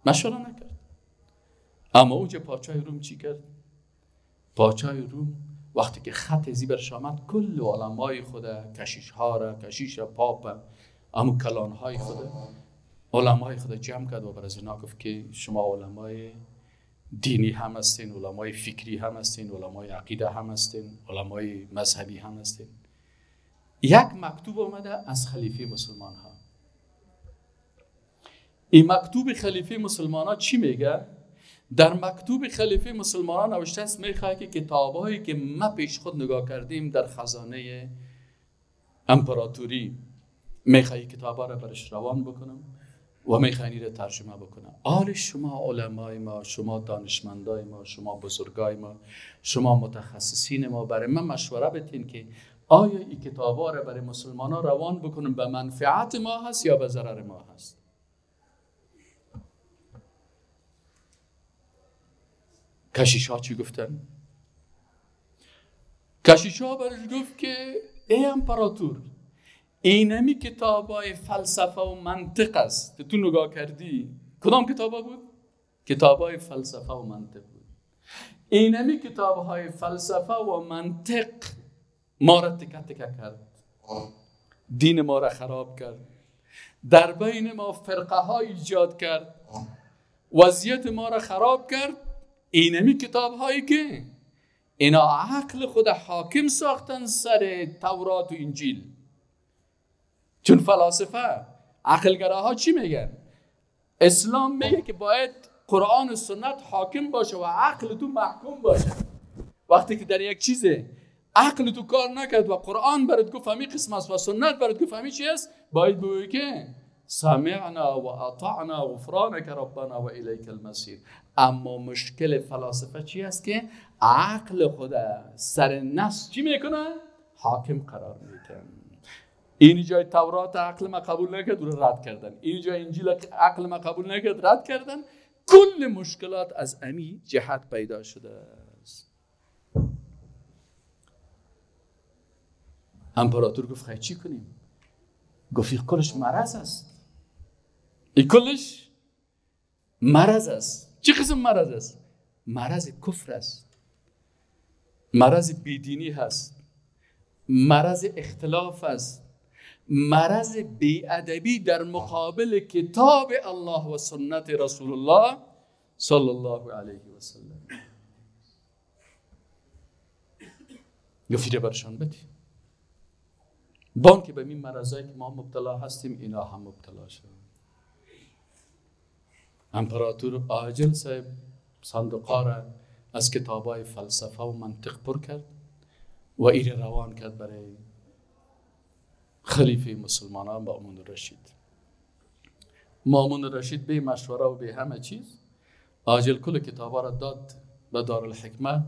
مشوره نکرد. اما اونجا پادشاه روم چی کرد؟ پادشاه روم وقتی که خط زی برش آمد کل علمای خود، کشیش ها را، کشیش پاپ، اما کلان های خود، علمای خود جمع کرد و بر از اینا گفت که شما علمای دینی هم هستین، علمای فکری هم هستین، علمای عقیده هم هستین، علمای مذهبی هم هستین. یک مکتوب آمده از خلیفه مسلمان ها. این مکتوب خلیفه مسلمان ها چی میگه؟ در مکتوب خلیفه مسلمان ها نوشته است میخواه که کتابهایی که ما پیش خود نگاه کردیم در خزانه امپراتوری، میخواه کتابها را برش روان بکنم و میخواه را ترجمه بکنم. آل شما علمای ما، شما دانشمندای ما، شما بزرگای ما، شما متخصصین ما، برای من مشوره بتین که آیا این کتابا را برای مسلمان ها روان بکنیم به منفعت ما هست یا به ضرر ما هست؟ کشیش ها چی گفتن؟ کشیش ها برش گفت که ای امپراتور، اینمی کتاب های فلسفه و منطق است تو نگاه کردی. کدام کتاب ها بود؟ کتاب های فلسفه و منطق بود. اینمی کتاب های فلسفه و منطق ما را تکه تکه کرد، دین ما را خراب کرد، در بین ما فرقه های ایجاد کرد، وضعیت ما را خراب کرد. اینمی کتاب هایی که اینا عقل خود حاکم ساختن سر تورات و انجیل. چون فلاسفه عقلگراها چی میگن؟ اسلام میگه که باید قرآن و سنت حاکم باشه و عقل تو محکوم باشه. وقتی که در یک چیزه عقل تو کار نکرد و قرآن برات گفت همی قسم است و سنت برات گفت همی چی است، باید بگویی که سمعنا و اطعنا غفرانک ربنا و الیک المصیر. اما مشکل فلاسفه چی است؟ که عقل خود سر نص چی میکنه؟ حاکم قرار میده. این جای تورات عقل ما قبول نکرد، رو رد کردن. این جای انجیل عقل ما قبول نکرد، رد کردن. کل مشکلات از امی جهت پیدا شده است. امپراتور گفت خیلی چی کنیم؟ گفت این کلش مرض است. این کلش مرض است. چه قسم مرض است؟ مرض کفر است، مرض بیدینی هست، مرض اختلاف است، مرض بی‌ادبی در مقابل کتاب الله و سنت رسول الله صلی الله علیه و سلم. گفت برشان بدی. بانک به این مرضایی که ما مبتلا هستیم اینا هم مبتلا شد. امپراتور عاجل صاحب صندوقا را از کتابای فلسفه و منطق پر کرد و ایره روان کرد برای خلیفه مسلمانان مامون الرشید. مامون الرشید به مشوره و به همه چیز عاجل کل کتابا را داد به دارالحکمه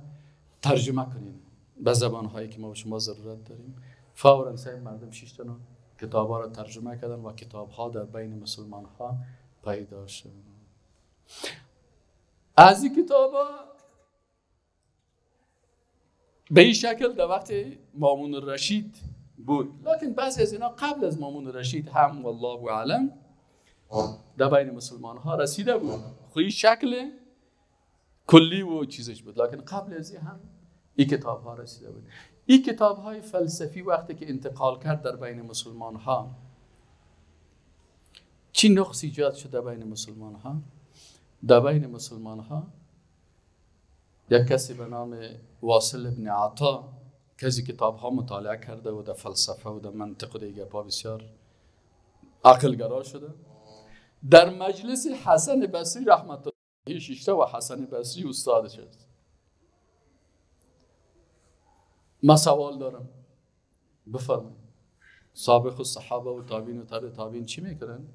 ترجمه کنیم به زبانهایی که ما به شما ضرورت داریم. فوراً سه مردم شیشتن و کتابا را ترجمه کردن و کتابها در بین مسلمان ها پیدا شد. از این کتابا به این شکل در وقت مامون الرشید بود، لکن بعضی از اینا قبل از مامون الرشید هم والله اعلم در بین مسلمان ها رسیده بود. خب شکل کلی و چیزش بود، لکن قبل از این هم این کتاب ها رسیده بود. این کتاب های فلسفی وقتی که انتقال کرد در بین مسلمان ها، چی نقص ایجاد شد در بین مسلمان ها؟ در بین مسلمان ها یک کسی به نام واصل ابن عطا کسی کتاب ها مطالعه کرده و در فلسفه و در منطق و دیگه پا بسیار عقلگرا شده، در مجلس حسن بصری رحمت الله شیشته و حسن بصری استادش است. ما سوال دارم، بفرمایید. سابق و صحابه و تابعین و تابع تابعین چی میکنن؟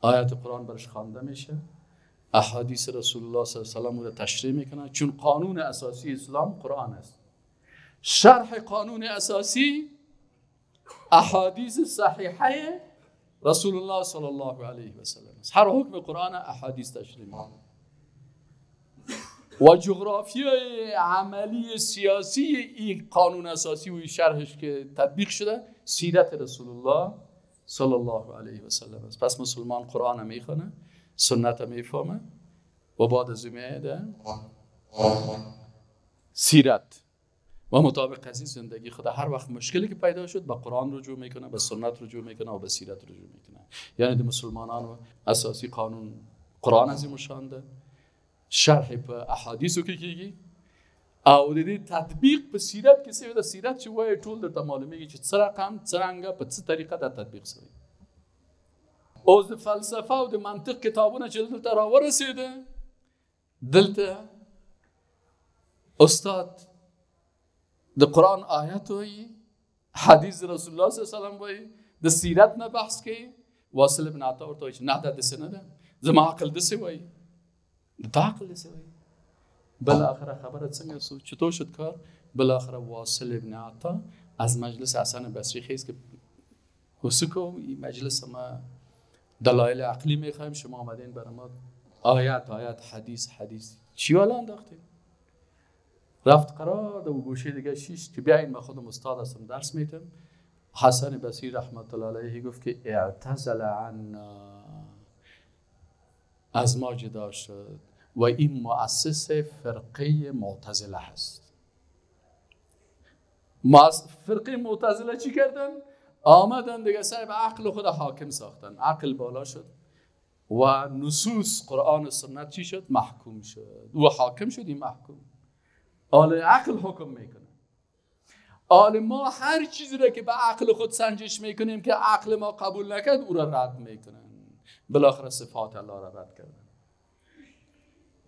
آیات قرآن برش خوانده میشه، احادیث رسول الله صلی الله علیه و سلم رو تشریح میکنن، چون قانون اساسی اسلام قرآن است. شرح قانون اساسی احادیث صحیحه رسول الله صلی الله علیه و سلم است. هر حکم قرآن احادیث تشریح میکنه و جغرافیای عملی سیاسی این قانون اساسی و شرحش که تطبیق شده سیرت رسول الله صلی الله علیه و سلم است. پس مسلمان قرآن میخونه، سنت میفهمه و بعد از میاد سیرت و مطابق از این زندگی خود هر وقت مشکلی که پیدا شد به قرآن رجوع میکنه، به سنت رجوع میکنه و به سیرت رجوع میکنه. یعنی مسلمانان اساسی قانون قرآن از مشانده، شرح په احادیثو کې کیږي او د دې تطبیق په سیرت کې سوی ده. سیرت چې وایي ټول درته معلومیږي چې څه رقم، څرنګه، په څه طریقه دا تطبیق سوی. اوس د فلسفه او د منطق کتابونه چې دلته راورسېده، دلته استاد د قرآن آیت وایي، حدیث رسول الله صلی الله علیه وسلم وایي، د سیرت نه بحث کوي. واصل ابن عطا ورته وایي چې نه دا داسې نه ده، زما عقل داسې وایي، د عقل داسې وایي. بالاخره خبره څنګه سو، چطور شد کار؟ بالاخره واصل ابن عطا از مجلس حسن بصری خیز که حسوکو این مجلس ما دلایل عقلی میخوایم، شما آمدین برای ما آیت آیت حدیث حدیث چی والا انداختین؟ رفت قرار در گوشه دیگه شیش که بیاین من خودم استاد هستم درس میتم. حسن بصری رحمت الله علیه گفت که اعتزل عنا، از ما جدا شد و این مؤسس فرقه معتزله هست. فرقه معتزله چی کردن؟ آمدن دیگه صاحب عقل خود حاکم ساختن، عقل بالا شد و نصوص قرآن و سنت چی شد؟ محکوم شد. و حاکم شد، این محکوم. آل عقل حکم میکنه. آل ما هر چیزی را که به عقل خود سنجش میکنیم که عقل ما قبول نکرد او را رد میکنن. بالاخره صفات الله را رد کردن،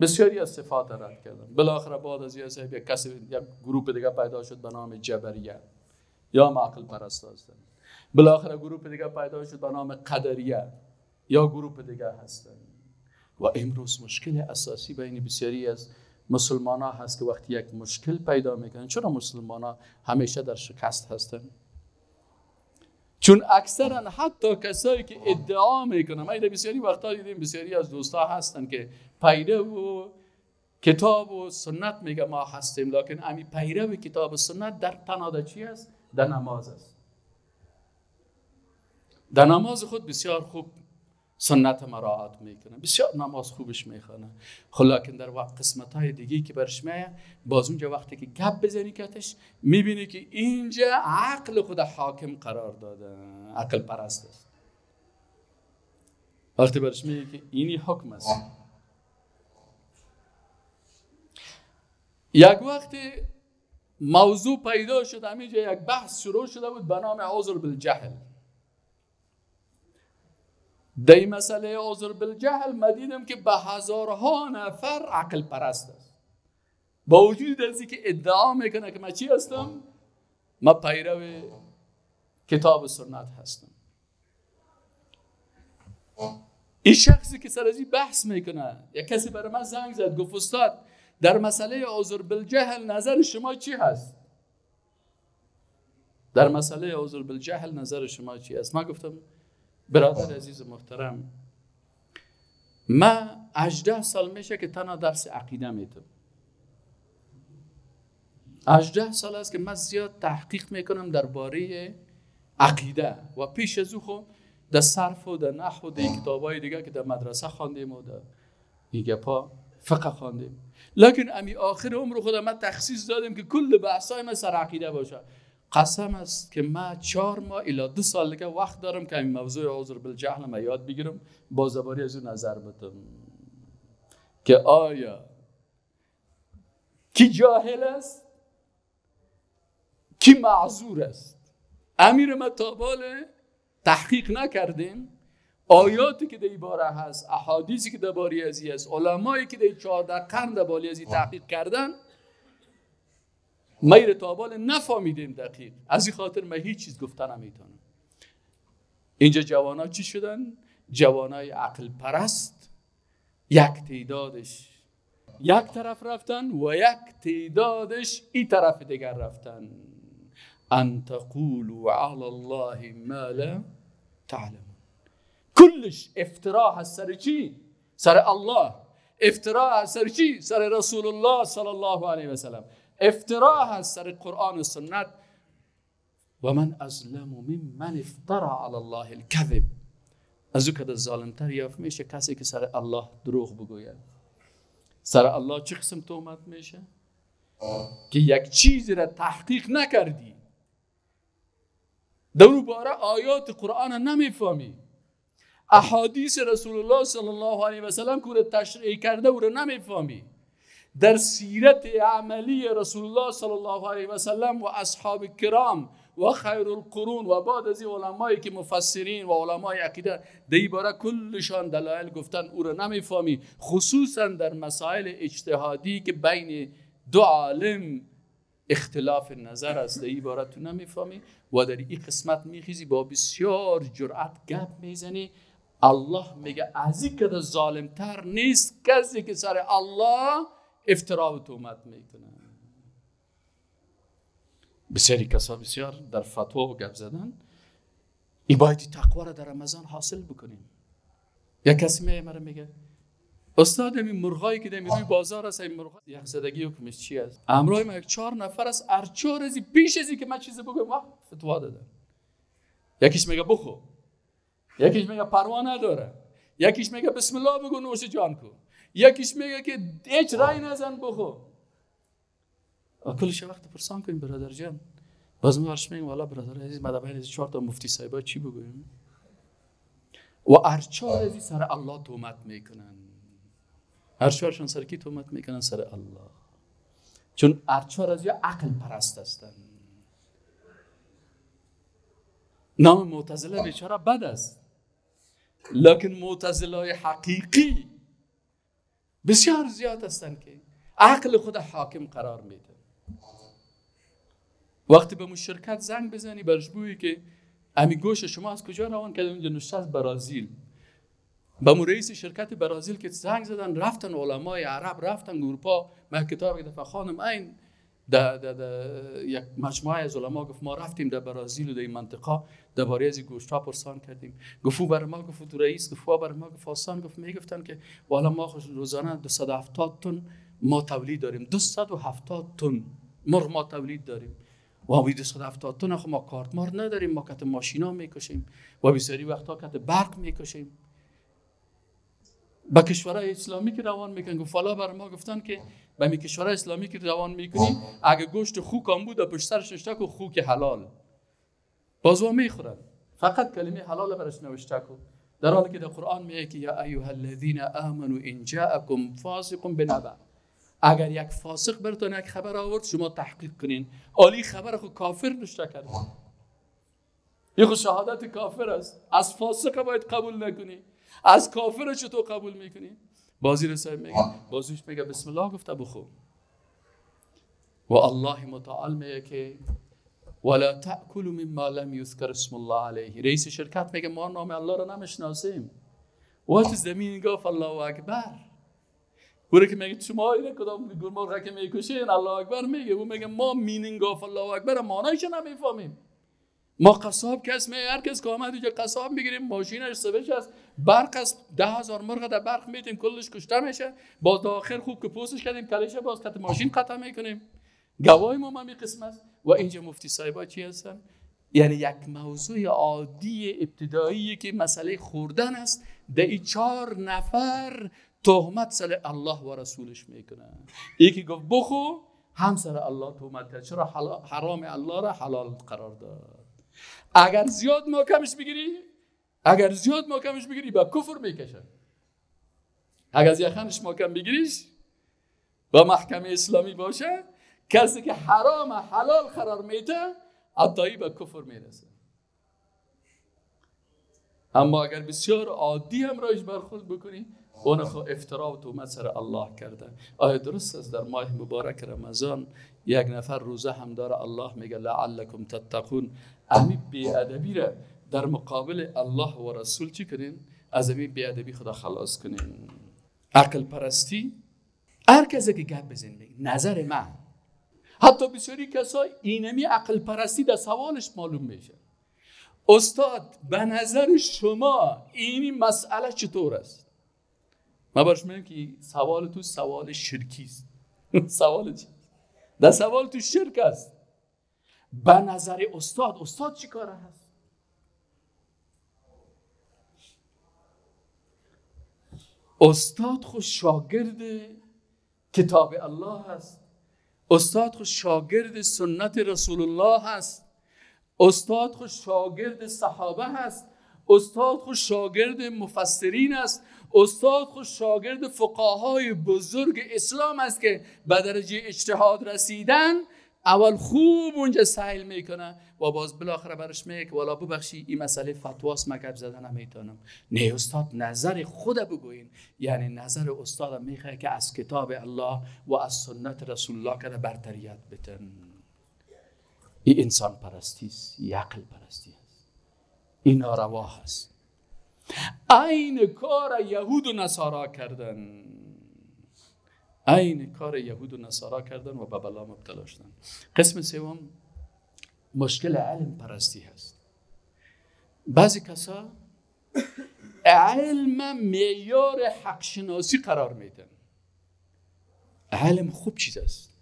بسیاری از صفات را رد کردن. بالاخره بعد از یک کسی، یک گروه دیگه پیدا شد به نام جبریه یا عقل پرست هستند. بالاخره گروه دیگه پیدا شد به نام قدریه یا گروه دیگه هستند. و امروز مشکل اساسی بین بسیاری از مسلمان ها هست که وقتی یک مشکل پیدا میکنن، چرا مسلمان ها همیشه در شکست هستند؟ چون اکثرا حتی کسایی که ادعا میکنن، ما بسیاری وقتا دیدیم بسیاری از دوستا هستن که پیرو و کتاب و سنت میگه ما هستیم، لکن امی پیرو کتاب و سنت در تناده چی است؟ در نماز است. در نماز خود بسیار خوب سنت مراعات میکنه، بسیار نماز خوبش میخوانه، خب لکن در وقت قسمت های دیگه که برش میایه، باز اونجا وقتی که گپ بزنی کتش میبینی که اینجا عقل خود حاکم قرار داده، عقل پرست است. وقتی برش میگه که اینی حکم است. یک وقتی موضوع پیدا شد، همینجا یک بحث شروع شده بود به نام عذر بالجهل. در این مسئله عذر بالجهل ما دیدم که به هزارها نفر عقل پرست است، با وجود از اینکه ادعا میکنه که من چی هستم؟ من پیرو کتاب و سنت هستم. این شخصی که سر از این بحث میکنه، یک کسی برای من زنگ زد گفت استاد در مسئله عذر بالجهل نظر شما چی هست؟ در مسئله عذر بالجهل نظر شما چی هست؟ من گفتم برادر عزیز محترم، من 18 سال میشه که تنها درس عقیده میتم. 18 سال است که من زیاد تحقیق میکنم درباره عقیده و پیش از او خب در صرف و در نحو و در کتابای دیگه که در مدرسه خواندیم و در گپا فقه خواندیم، لکن امی آخر عمر خود من تخصیص دادیم که کل بحثای من سر عقیده باشه. قسم است که من 4 ماه الی 2 سال دیگه وقت دارم که این موضوع عذر بالجهل ما یاد بگیرم، با زبانی از اون نظر بدم که آیا کی جاهل است کی معذور است. امیر ما تا بال تحقیق نکردیم، آیاتی که در باره هست، احادیثی که درباره ازی هست، علمایی که در 14 قرن درباره ازی تحقیق کردن، ما تا بال نفهمیدیم دقیق. از این خاطر ما هیچ چیز گفتن نمیتونم. اینجا جوانا چی شدن؟ جوانای عقل پرست یک تعدادش یک طرف رفتن و یک تعدادش این طرف دیگر رفتن. ان تقولوا علی الله ما لا تعلمون. کلش افتراء هست سر چی؟ سر الله. افتراء هست سر چی؟ سر رسول الله صلی الله علیه و سلم. افتراء هست سر قرآن و سنت. و من ازلم ممن افترا علی الله الكذب. از او که ظالمتر یافت میشه کسی که سر الله دروغ بگوید. سر الله چه قسم تهمت میشه؟ که یک چیزی را تحقیق نکردی، در باره آیات قرآن نمیفهمی، احادیث رسول الله صلی الله علیه و سلم که او را تشریح کرده او را نمیفهمی، در سیرت عملی رسول الله صلی الله علیه و سلم و اصحاب کرام و خیر القرون و بعد از علمایی که مفسرین و علمای عقیده در باره کلشان دلایل گفتن او را نمیفهمی، خصوصا در مسائل اجتهادی که بین دو عالم اختلاف نظر است، در باره تو نمیفهمی و در این قسمت میخیزی با بسیار جرأت گپ میزنی. الله میگه از این که ظالمتر نیست کسی که سر الله افترا و تهمت میکنه. بسیاری کسا بسیار در فتوا و گپ زدن، ای باید تقوا را در رمضان حاصل بکنیم. یک کسی میگه مرا میگه استاد این مرغایی که در روی بازار است، این مرغ یخ زدگی حکمش چی است؟ امرای ما یک 4 نفر است، هر 4 از پیش از که من چیزی بگم فتوا دادن. یکیش میگه بخو، یکیش میگه پروا نداره، یکیش میگه بسم الله بگو نوش جان کو، یکیش میگه که هیچ رای نزن بخو. کلش وقت پرسان کنیم برادر جان. باز ما برش میگم والا برادر عزیز، ما در 4 تا مفتی صاحبا چی بگویم؟ و هر 4 از سر الله تهمت میکنن. هر 4شان سر کی تهمت میکنن؟ سر الله. چون هر 4 از یا عقل پرست هستن. نام معتزله بیچاره بد است، لکن معتزله حقیقی بسیار زیاد هستند که عقل خود حاکم قرار میده. وقتی به شرکت زنگ بزنی برش بگویی که امی گوش شما از کجا روان کرده، اونجا نشسته از برازیل. به رئیس شرکت برازیل که زنگ زدن، رفتن علمای عرب، رفتن اروپا. من کتاب یک دفعه خواندم، این در یک مجموعه از علما گفت ما رفتیم در برازیل و در این منطقه درباره از گوشت‌ها پرسان کردیم. گفت بر ما، گفت تو رئیس، گفت بر ما، گفت آسان، گفت میگفتن که والا ما روزانه 270 تن ما تولید داریم، 270 تن مرغ ما تولید داریم و ما 270 تن خب ما کارتمار نداریم، ما کت ماشینا میکشیم و بسیاری وقتا کت برق میکشیم. با کشورهای اسلامی که روان میکنن، گفت والا بر ما گفتن که به می کشورهای اسلامی که روان میکنی اگه گوشت خوک هم بود پشت سرش نوشته کو خوک حلال، باز وا میخورن، فقط کلمه حلال برش نوشته کو، در حالی که در قرآن میگه که یا ایها الذین آمنوا ان جاءکم فاسق بنبأ، اگر یک فاسق براتون یک خبر آورد شما تحقیق کنین. عالی خبر خو کافر نوشته کرد، یه خو شهادت کافر است، از فاسق باید قبول نکنی، از کافر چطور قبول میکنی؟ بازی رسای میگه، بازیش میگه بسم الله گفته بخو. و الله متعال میگه که ولا تأکلوا مما لم یذکر اسم الله علیه. رئیس شرکت میگه ما نام الله را نمیشناسیم. و تو زمین گفت الله اکبر. او که میگه شما اینه کدام مرغ که میکشین الله اکبر میگه، او میگه ما meaning of الله اکبر معنیش نمیفهمیم. ما قصاب کس می هر کس که آمد اینجا قصاب میگیریم، ماشینش سوش است، برق است، 10,000 مرغ در برق میتیم، کلش کشته میشه، باز آخر خوب که پوستش کردیم کلشه باز کت ماشین قطع میکنیم. گواهی ما می قسم است. و اینجا مفتی صاحبا چی هستن؟ یعنی یک موضوع عادی ابتدایی که مسئله خوردن است، در این 4 نفر تهمت سر الله و رسولش میکنن. یکی گفت بخو، هم سر الله تهمت کرد، چرا حرام الله را حلال قرار داد. اگر زیاد محکمش بگیری، اگر زیاد محکمش بگیری با کفر میکشه. اگر از یخنش محکم بگیریش با محکمه اسلامی باشه، کسی که حرام حلال قرار میده حتی به کفر میرسه. اما اگر بسیار عادی هم رایش برخورد بکنی، اون خو افترا و تهمت سر الله کرده. آیا درست است در ماه مبارک رمضان یک نفر روزه هم داره، الله میگه لعلکم تتقون، امی بی‌ادبی را در مقابل الله و رسول چی کنین؟ از امی بی‌ادبی خدا خلاص کنین. عقل پرستی، هر کسی که گپ بزنه نظر من، حتی بسیاری کسای اینمی عقل پرستی در سوالش معلوم میشه. استاد به نظر شما اینی مسئله چطور است؟ من برش میگم که سوال تو سوال شرکی است. سوال چی؟ در سوال تو شرک است. به نظر استاد، استاد چی کاره هست؟ استاد خود شاگرد کتاب الله هست، استاد خود شاگرد سنت رسول الله هست، استاد خود شاگرد صحابه هست، استاد خود شاگرد مفسرین است، استاد خود شاگرد فقهای بزرگ اسلام است که به درجه اجتهاد رسیدن. اول خوب اونجا سهل میکنه و باز بالاخره برش میگه که والا ببخشی این مسئله فتواست، من گپ زدن نمیتونم. نه استاد نظر خود بگوین، یعنی نظر استاد میخواد که از کتاب الله و از سنت رسول الله که برتریت بتن. این انسان پرستی است، این عقل پرستی است، این ناروا هست. عین کار یهود و نصارا کردن، عین کار یهود و نصارا کردن و به بلا مبتلا شدن. قسم سوم مشکل علم پرستی هست. بعضی کسا علم معیار حق شناسی قرار میدن. علم خوب چیز است،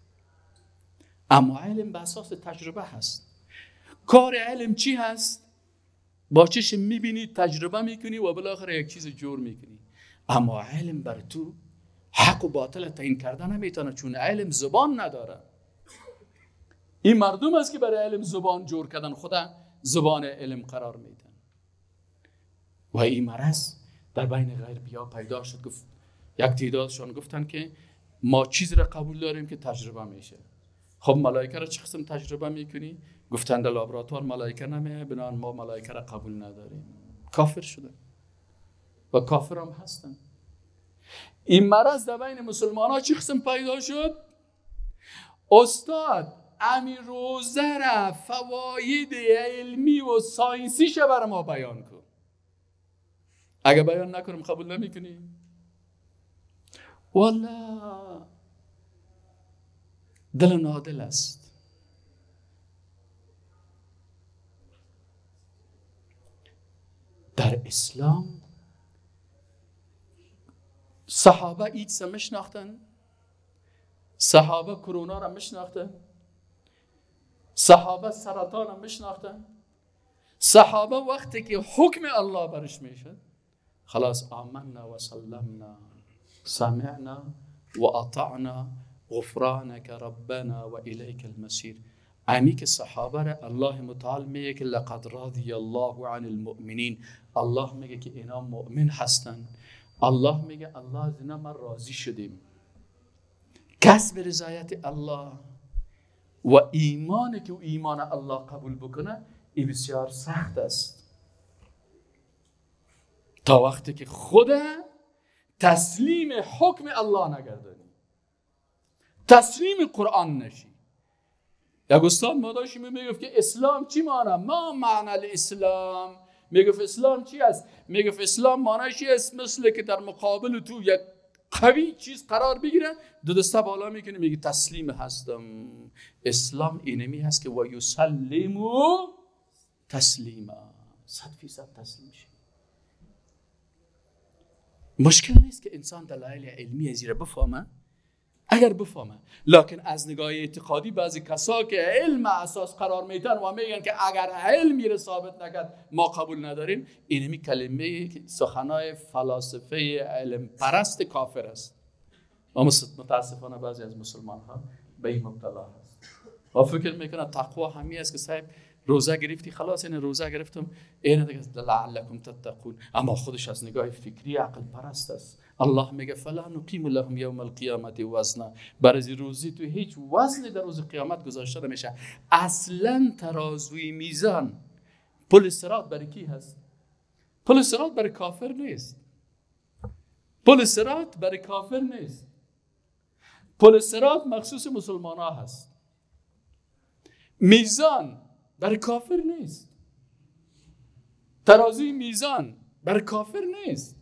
اما علم به اساس تجربه هست. کار علم چی هست؟ با چشم میبینی، تجربه میکنی و بالاخره یک چیز جور میکنی. اما علم بر تو حق و باطل تعیین کردن نمیتونه، چون علم زبان نداره. این مردم است که برای علم زبان جور کردن، خدا زبان علم قرار میدن. و این مرض در بین غربیا پیدا شد. گفت یک تعدادشان گفتن که ما چیز را قبول داریم که تجربه میشه. خب ملائکه را چه قسم تجربه میکنی؟ گفتن در لابراتوار ملائکه نمیه، بنابراین ما ملائکه را قبول نداریم. کافر شدن و کافر هم هستن. این مرض در بین مسلمان ها چه قسم پیدا شد؟ استاد امی روزه را فواید علمی و ساینسیش بر ما بیان کن. اگه بیان نکنم قبول نمیکنی؟ والا دل نادل است. در اسلام صحابه ایدز میشناختن، صحابه کرونا را میشناختن، صحابه سرطان را میشناختن. صحابه وقتی که حکم الله برش میشد خلاص آمنا و سلمنا سمعنا و اطعنا غفرانك ربنا و الیک المصیر. امی که صحابه را الله متعال میگه که لقد رضی الله عن المؤمنین. الله میگه که اینا مؤمن هستن. الله میگه الله از اینا ما راضی شدیم. کسب رضایت الله و ایمان که ایمان الله قبول بکنه این بسیار سخت است. تا وقتی که خود تسلیم حکم الله نگردانی، تسلیم قرآن نشی. یک استاد ما داشتیم میگفت که اسلام چی معنی؟ ما معنی الاسلام؟ میگفت اسلام چی است؟ میگفت اسلام معنیش چی است؟ مثل که در مقابل تو یک قوی چیز قرار بگیره، دو دسته بالا میکنه میگه تسلیم هستم. اسلام اینمی هست که و یسلمو تسلیما، 100% تسلیم شی. مشکل نیست که انسان دلایل علمی از بفهمه، اگر بفهمه، لکن از نگاه اعتقادی بعضی کسا که علم اساس قرار میدن و میگن که اگر علم را ثابت نکرد ما قبول نداریم، اینمی کلمه سخنای فلاسفه علم پرست کافر است. و متاسفانه بعضی از مسلمان ها به این مبتلا هست و فکر میکنن تقوا همی است که صاحب روزه گرفتی خلاص، این روزه گرفتم این دیگه لعلکم تتقون. اما خودش از نگاه فکری عقل پرست است. الله میگه فلا نقیم لهم یوم القیامت وزنا. برای روزی تو هیچ وزنی در روز قیامت گذاشته نمیشه. اصلا ترازوی میزان پل صراط برای کی هست؟ پل صراط برای کافر نیست. پل صراط برای کافر نیست. پل صراط مخصوص مسلمان ها هست. میزان برای کافر نیست. ترازوی میزان برای کافر نیست.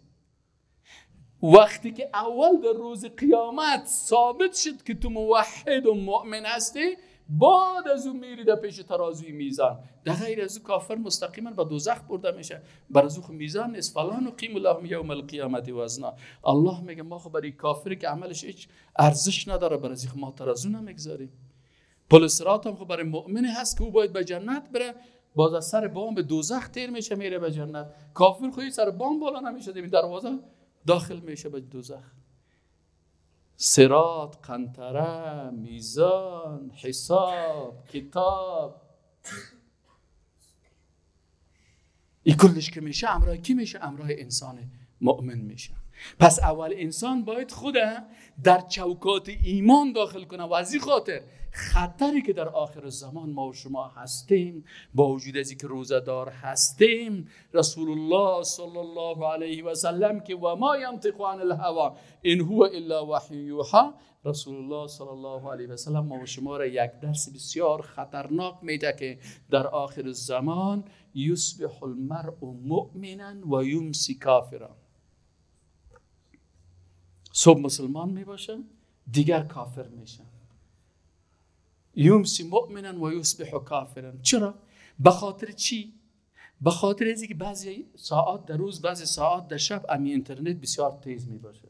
وقتی که اول در روز قیامت ثابت شد که تو موحد و مؤمن هستی، بعد از او میری در پیش ترازوی میزان. در غیر از او کافر مستقیما به دوزخ برده میشه. بر از او میزان نیست. فلا نقیم لهم یوم القیامت وزنا. الله میگه ما خو برای کافری که عملش هیچ ارزش نداره، بر از ما ترازو نمیگذاریم. پل صراط هم خو برای مؤمن هست که او باید به جنت بره، باز از سر بام به دوزخ تیر میشه میره به جنت. کافر خو سر بام بالا نمیشه، دروازه داخل میشه به دوزخ. صراط، قنطره، میزان، حساب، کتاب، این کلش که میشه امرای کی میشه؟ امرای انسان مؤمن میشه. پس اول انسان باید خود در چوکات ایمان داخل کنه و از این خاطر خطری که در آخر زمان ما و شما هستیم، با وجود از اینکه روزه‌دار هستیم، رسول الله صلی الله علیه و سلم که و ما ینطق عن الهوا ان هو الا وحی یوحی، رسول الله صلی الله علیه و سلم ما و شما را یک درس بسیار خطرناک میده که در آخر زمان یصبح المرء مؤمنا و یمسی کافرا. صبح مسلمان میباشه، دیگر کافر میشه. یمسی مؤمنا و یصبح کافرا. چرا؟ به خاطر چی؟ به خاطر از اینکه بعضی ساعات در روز، بعضی ساعات در شب امی اینترنت بسیار تیز می باشه.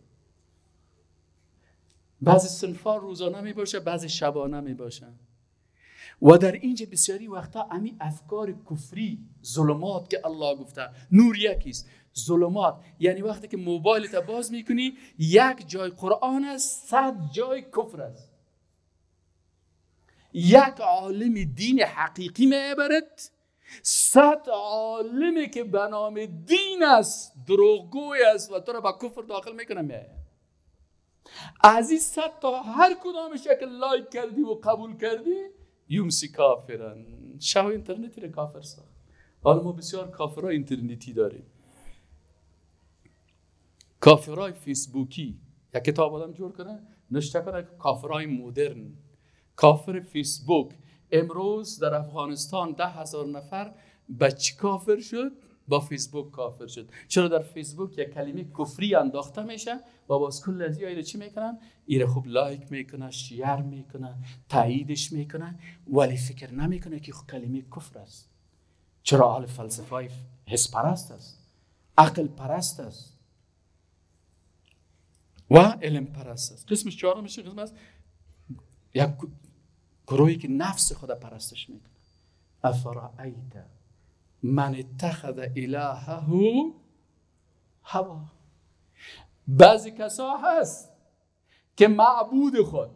بعضی صنفا روزانه می باشه، بعضی شبانه می باشه. و در اینجا بسیاری وقتا امی افکار کفری، ظلمات که الله گفته نور یکیست، ظلمات یعنی وقتی که موبایلت باز میکنی یک جای قرآن است، 100 جای کفر است. یک عالم دین حقیقی میبرد، 100 عالمی که به نام دین است دروغگوی است و تو را با کفر داخل میکنه میآید. از این 100 تا هر کدامش که لایک کردی و قبول کردی یمسی کافرن. شاه اینترنتی را کافر ساخت. حالا ما بسیار کافرای اینترنتی داریم، کافرای فیسبوکی. یک کتاب آدم جور کنه نشته کنه کافرای مدرن، کافر فیسبوک. امروز در افغانستان 10,000 نفر به چی کافر شد؟ با فیسبوک کافر شد. چرا؟ در فیسبوک یک کلمه کفری انداخته میشه و باز کل از اینا چی میکنن؟ ایره خوب لایک میکنه، share میکنه، تاییدش میکنه، ولی فکر نمیکنه که کلمه کفر است. چرا؟ اهل فلسفه حس پرست است، عقل پرست است و علم پرست است. قسم چهارمش قسم است یک گروهی که نفس خود پرستش میکنه. افرأیت من اتخذ الهه هوا. بعضی کسا هست که معبود خود،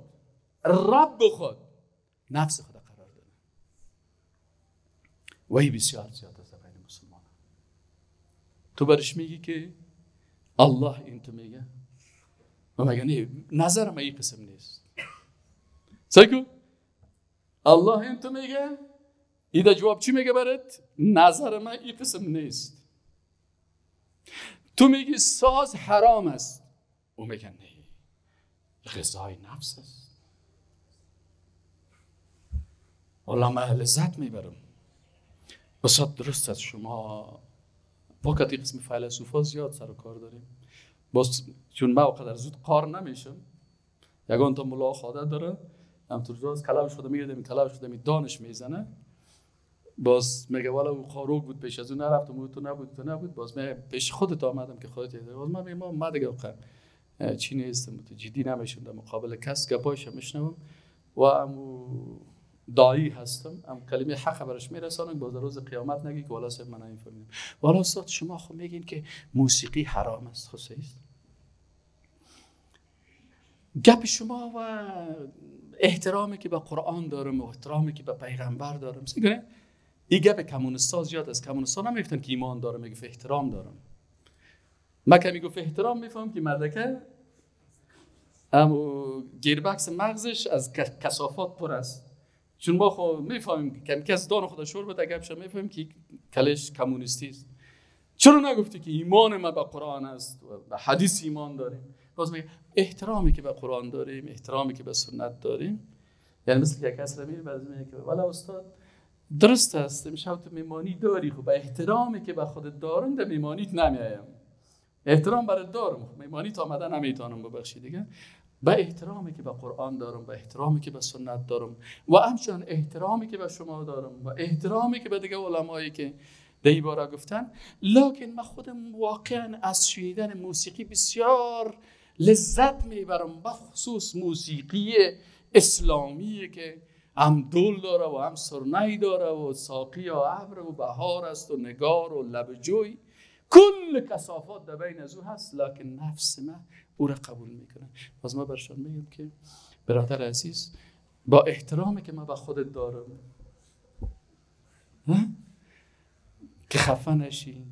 رب خود، نفس خود قرار داده. و این بسیار زیاد است بین مسلمان. تو برش میگی که الله این تو میگه و میگه نه، نظر ما این قسم نیست. سایکو الله این تو میگه، ایده جواب چی میگه برات؟ نظر من این قسم نیست. تو میگی ساز حرام است، او میگه نه، غذای نفس است. والله من لذت میبرم. استاد درست است، شما واقعا قسم فیلسوفا زیاد سر و کار داریم. باز چون من اقدر زود قار نمیشم، یگان تا ملا عادت داره همطور راز کلام شده میگه، کلام شده می دانش میزنه، باز میگه والا او خاروگ بود پیش از اون نرفتم، او تو نبود تو نبود، باز من پیش خودت آمدم که خودت دیدی. باز من میگم ما دیگه چی نیستم، تو جدی نمیشم در مقابل کس، گپایش میشنوم و امو دایی هستم، ام کلمه حق برش میرسانم، باز روز قیامت نگی که والا صاحب من نمیفهمیدم. والا استاد شما خب میگین که موسیقی حرام است، خب صحیح است گپ شما و احترامی که به قرآن دارم و احترامی که به پیغمبر دارم. سیگونه این گپ کمونیستا زیاد است. کمونیستا نمیگفتن که ایمان دارم، میگفت احترام دارم. ما که میگفت احترام میفهم که مردکه امو گیربکس مغزش از کثافات پر است. چون ما خب میفهمیم که کس دان خدا شور بده گپش میفهمیم که کلش کمونیستی است. چرا نگفتی که ایمان ما به قرآن است و به حدیث ایمان داریم؟ باز میگه احترامی که به قرآن داریم، احترامی که به سنت داریم. یعنی مثل که کس را میره بعضی میگه که والا استاد درست است، امشب تو میمانی داری، خب به احترامی که به خودت دارم در میمانیت نمیایم. احترام برات دارم، خب میمانیت آمده نمیتونم، ببخشید دیگه. به احترامی که به قرآن دارم، به احترامی که به سنت دارم و همچنین احترامی که به شما دارم و احترامی که به دیگه علمایی که در این باره گفتن، لکن من خودم واقعا از شنیدن موسیقی بسیار لذت میبرم، به خصوص موسیقی اسلامی که هم دول داره و هم سرنی داره و ساقی و ابر و بهار است و نگار و لب جوی، کل کثافات در بین از او هست، لکن نفس من او را قبول میکنه. باز ما برشان میگم که برادر عزیز، با احترامی که من به خودت دارم که خفه نشی،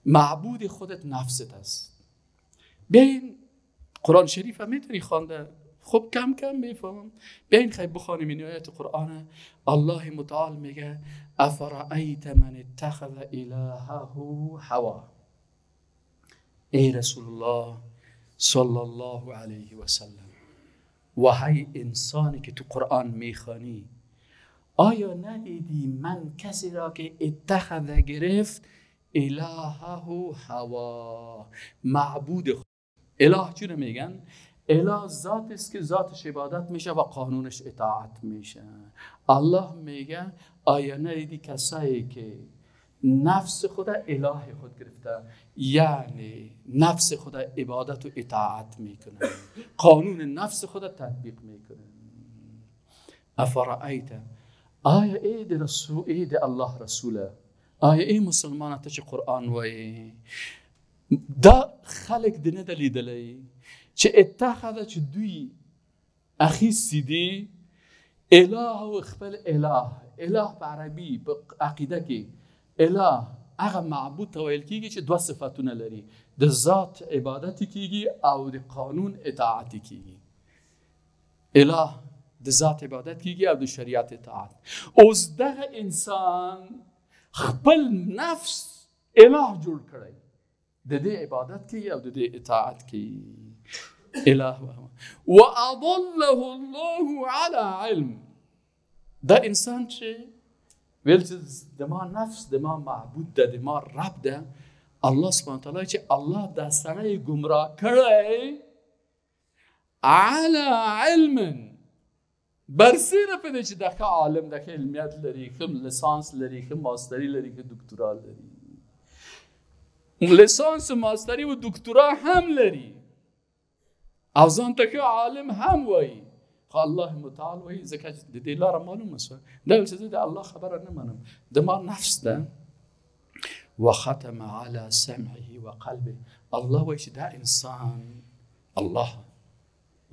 معبود خودت نفست است. بیاین قرآن شریف هم میتونی خوانده، خب کم کم میفهمم. بیاین خیلی بخوانیم این آیت قرآن. الله متعال میگه افرأیت من اتخذ الهه هوا. ای رسول الله صلی الله علیه و سلم، و هی انسانی که تو قرآن میخوانی، آیا ندیدی من کسی را که اتخذ گرفت الهه هوا، معبود خود. اله چی رو میگن؟ اله ذات است که ذاتش عبادت میشه و قانونش اطاعت میشه. الله میگه آیا ندیدی کسایی که نفس خود اله خود گرفته، یعنی نفس خود عبادت و اطاعت میکنه، قانون نفس خود تطبیق میکنه. افرأیت، آیا ای د رسول، ای د الله رسوله، آیا ای مسلمانه ته چې قرآن وایي، دا خلک دې نه ده لیدلی چې اتخذ، چې دوی اخیستي دي اله او خپل اله. اله په عربي په عقیده کې اله هغه معبود ته ویل کېږي چې دوه صفتونه لري، د ذات عبادت کېږي او د قانون اطاعت کېږي. اله د ذات عبادت کېږي او د شریعت اطاعت. اوس دغه انسان خپل نفس اله جوړ کړی، د دې عبادت کوي او د دې اطاعت کوي. اله واضله الله على علم. دا انسان چې ویل چې د ما نفس د ما معبود ده، د ما رب ده، الله سبحانه وتعالی چې الله دا سړی ګمراه کړی على علم، برسېره په دې چې دا ښه عالم ده، ښه علمیت لري، ښه لیسانس لري، ښه ماستري لري، ښه دکتورا لري، لیسانس ماستري و دکتورا هم لري او ځان ته ښه عالم هم وایي. خو الله متعال وایي ځکه چې د دې لاره معلومه شوه، دا ویل چې زه د الله خبره نه منم، د ما نفس ده. وختم على سمعه وقلبه. الله وایي چې دا انسان الله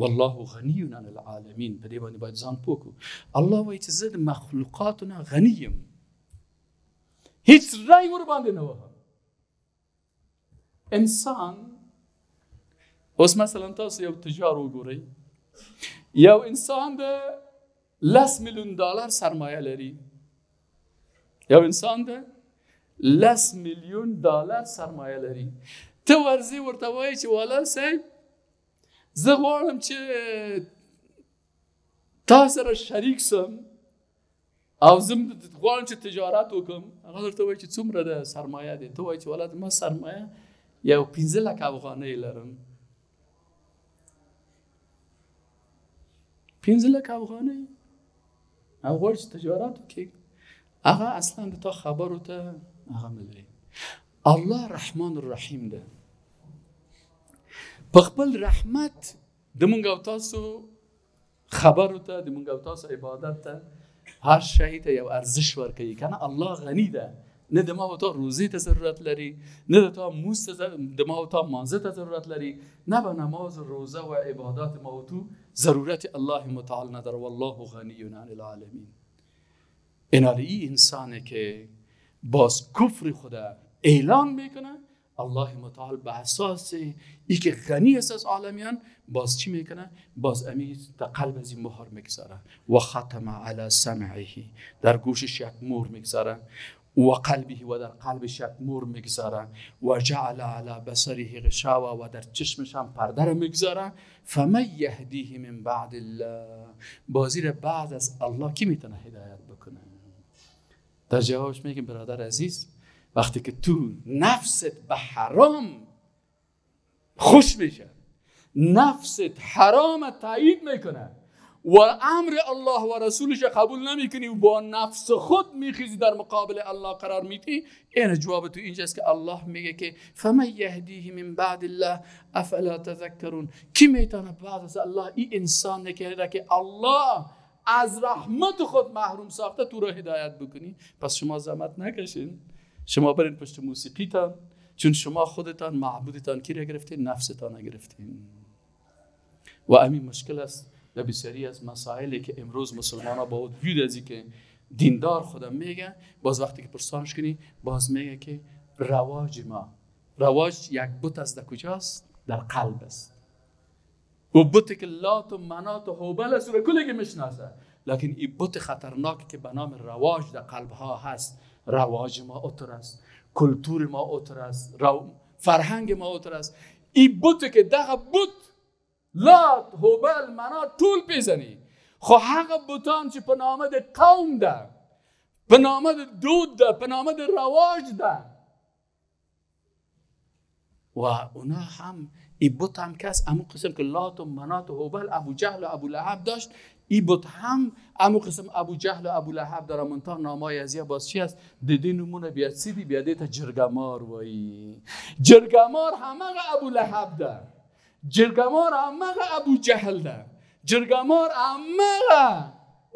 والله غني عن العالمین، په دې باندې باید ځان پوه کړو. الله وایي چې زه د مخلوقاتو نه غني یم، هیڅ رای ورباندې نه وهم. انسان اوس مثلا تاسو یو تجار وګورئ، یو انسان د 10 میلیون دلار سرمایه لري، یو انسان د 10 میلیون دلار سرمایه لري، ته ورځې ورته وایي چې والا صاحب زه غواړم چې تا سره شریک سم او زه غواړم چې تجارت وکړم. هغه درته وایي چې څومره ده سرمایه دی؟ ته وایي چې والا ما سرمایه یو 5 لکه افغانۍ لرم. 5 لکه افغانۍ او غواړي چې تجارت وکړي، هغه اصلا د تا خبرو ته هغه نه لري. الله رحمان الرحیم ده، په خپل رحمت د مونږ او تاسو خبرو ته، د مونږ او تاسو عبادت ته، هر شی ته یو ارزش ورکوي. که نه الله غني ده، نه د ما او تا روزې ته ضرورت لري، نه د تا موز ته، د ما او تا مانځه ته ضرورت لري، نه به نماز روزه و عبادات ما او تو ضرورت الله متعال نداره. والله غنی عن العالمین. اینالی ای انسانه که باز کفر خدا اعلان میکنه، الله متعال به اساس ای که غنی است از عالمیان باز چی میکنه؟ باز امی در قلب از این مهر میگذاره. و ختم علی سمعه، در گوشش یک مهر میگذاره، و قلبه، و در قلبش یک مهر میگذاره، و جعل علی بصره غشاوه، و در چشمش هم پرده رو میگذاره. فمن یهدیه من بعد الله، بازی را بعد از الله کی میتونه هدایت بکنه؟ در جوابش میگیم برادر عزیز، وقتی که تو نفست به حرام خوش میشه، نفست حرام تایید میکنه و امر الله و رسولش قبول نمیکنی و با نفس خود میخیزی در مقابل الله قرار میدی، این جواب تو اینجاست که الله میگه که فمن یهدیه من بعد الله افلا تذکرون. کی میتونه بعد از الله این انسان که الله از رحمت خود محروم ساخته تو را هدایت بکنی؟ پس شما زحمت نکشین، شما برین پشت موسیقیتان، چون شما خودتان معبودتان کی را گرفتین؟ نفستان گرفتین. و همین مشکل است در بسیاری از مسائلی که امروز مسلمان ها با وجود از که دیندار خودم میگه، باز وقتی که پرسانش کنی باز میگه که رواج ما، رواج یک بت است، در کجاست؟ در قلب است. و بت که لات و منات و هوبل است و کلی که میشناسه، لکن این بت خطرناک که به نام رواج در قلب ها هست، رواج ما اتر است، کلتور ما اتر است، فرهنگ ما اتر است. این بت که دغه بت لات هوبل منات طول پیزنی، خو هغه بتان چې په نامه د قوم ده، په نامه د دود ده، په نامه د رواج ده، و اونا هم ای بت هم کس امو قسم که لات و منات و هبل ابو جهل و ابو لهب داشت، ای بت هم امو قسم ابو جهل و ابو لهب داره. منتها نامای ازیا باز چی است؟ دیدی نمونه بیاد سیدی بیاد تا جرگمار وایی. جرگمار همه ابو لهب ده، جرگمار همه ابو جهل ده، جرگمار همه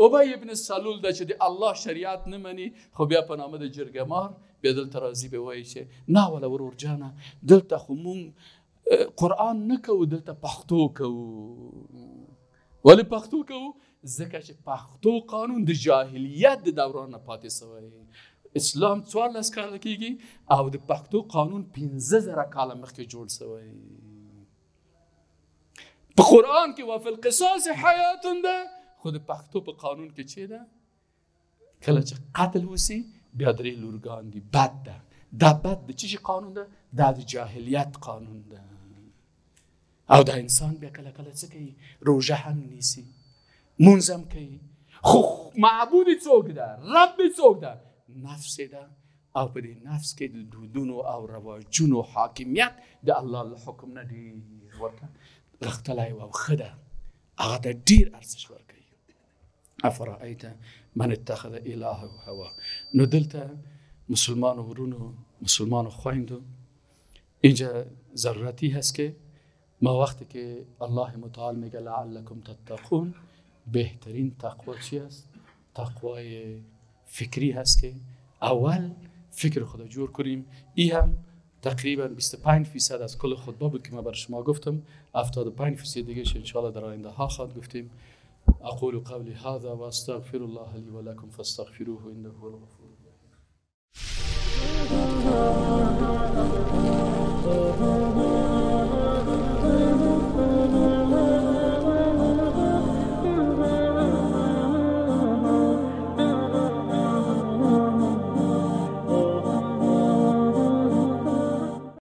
ابی ابن سلول ده چې د الله شریعت نه مني. خو بیا په نامه د جرګمار بیا دلته راځي به وایي چې نه ولا ورور جانه دلته خو مونږ قرآن نه کوو، دلته پښتو کوو. ولې پښتو کوو؟ ځکه چې پښتو قانون د جاهلیت د دوران نه پاتې سوی. اسلام 14 کاله کېږي او د پښتو قانون 5000 کاله مخکې جوړ سوی. په قرآن کې وفي القصاص حیات ده، خو د پښتو په قانون کې چې ده کله چې قتل وسی بیا درې لورګان دي، بد ده. دا بد د چی شي قانون ده؟ دا د جاهلیت قانون ده. او دا انسان بیا کله کله څه کوي؟ روژه هم نیسي، مونځ هم کوي، خو معبود یې څوک ده؟ رب یې څوک ده؟ نفس یې ده. او په دې نفس کې د دودونو او رواجونو حاکمیت د الله له حکم نه ډېر ورته غښتلی او ښه ده، هغه ته ډېر ارزش ورکوي. افرأیت من اتخذ الهه هواه. نو دلته مسلمان ورونو، مسلمان خویندو، اینجا ضرورتی هست که ما وقتی که الله متعال میگه لعلکم تتقون، بهترین تقوا چی است؟ تقوای فکری هست که اول فکر خدا جور کنیم. ای هم تقریبا 25% از کل خطبه بود که من بر شما گفتم، 75% دیگه انشاءالله در آینده ها خواهد گفتیم. اقول قولی هذا واستغفر الله لي ولكم فاستغفروه انه هو الغفور الرحيم.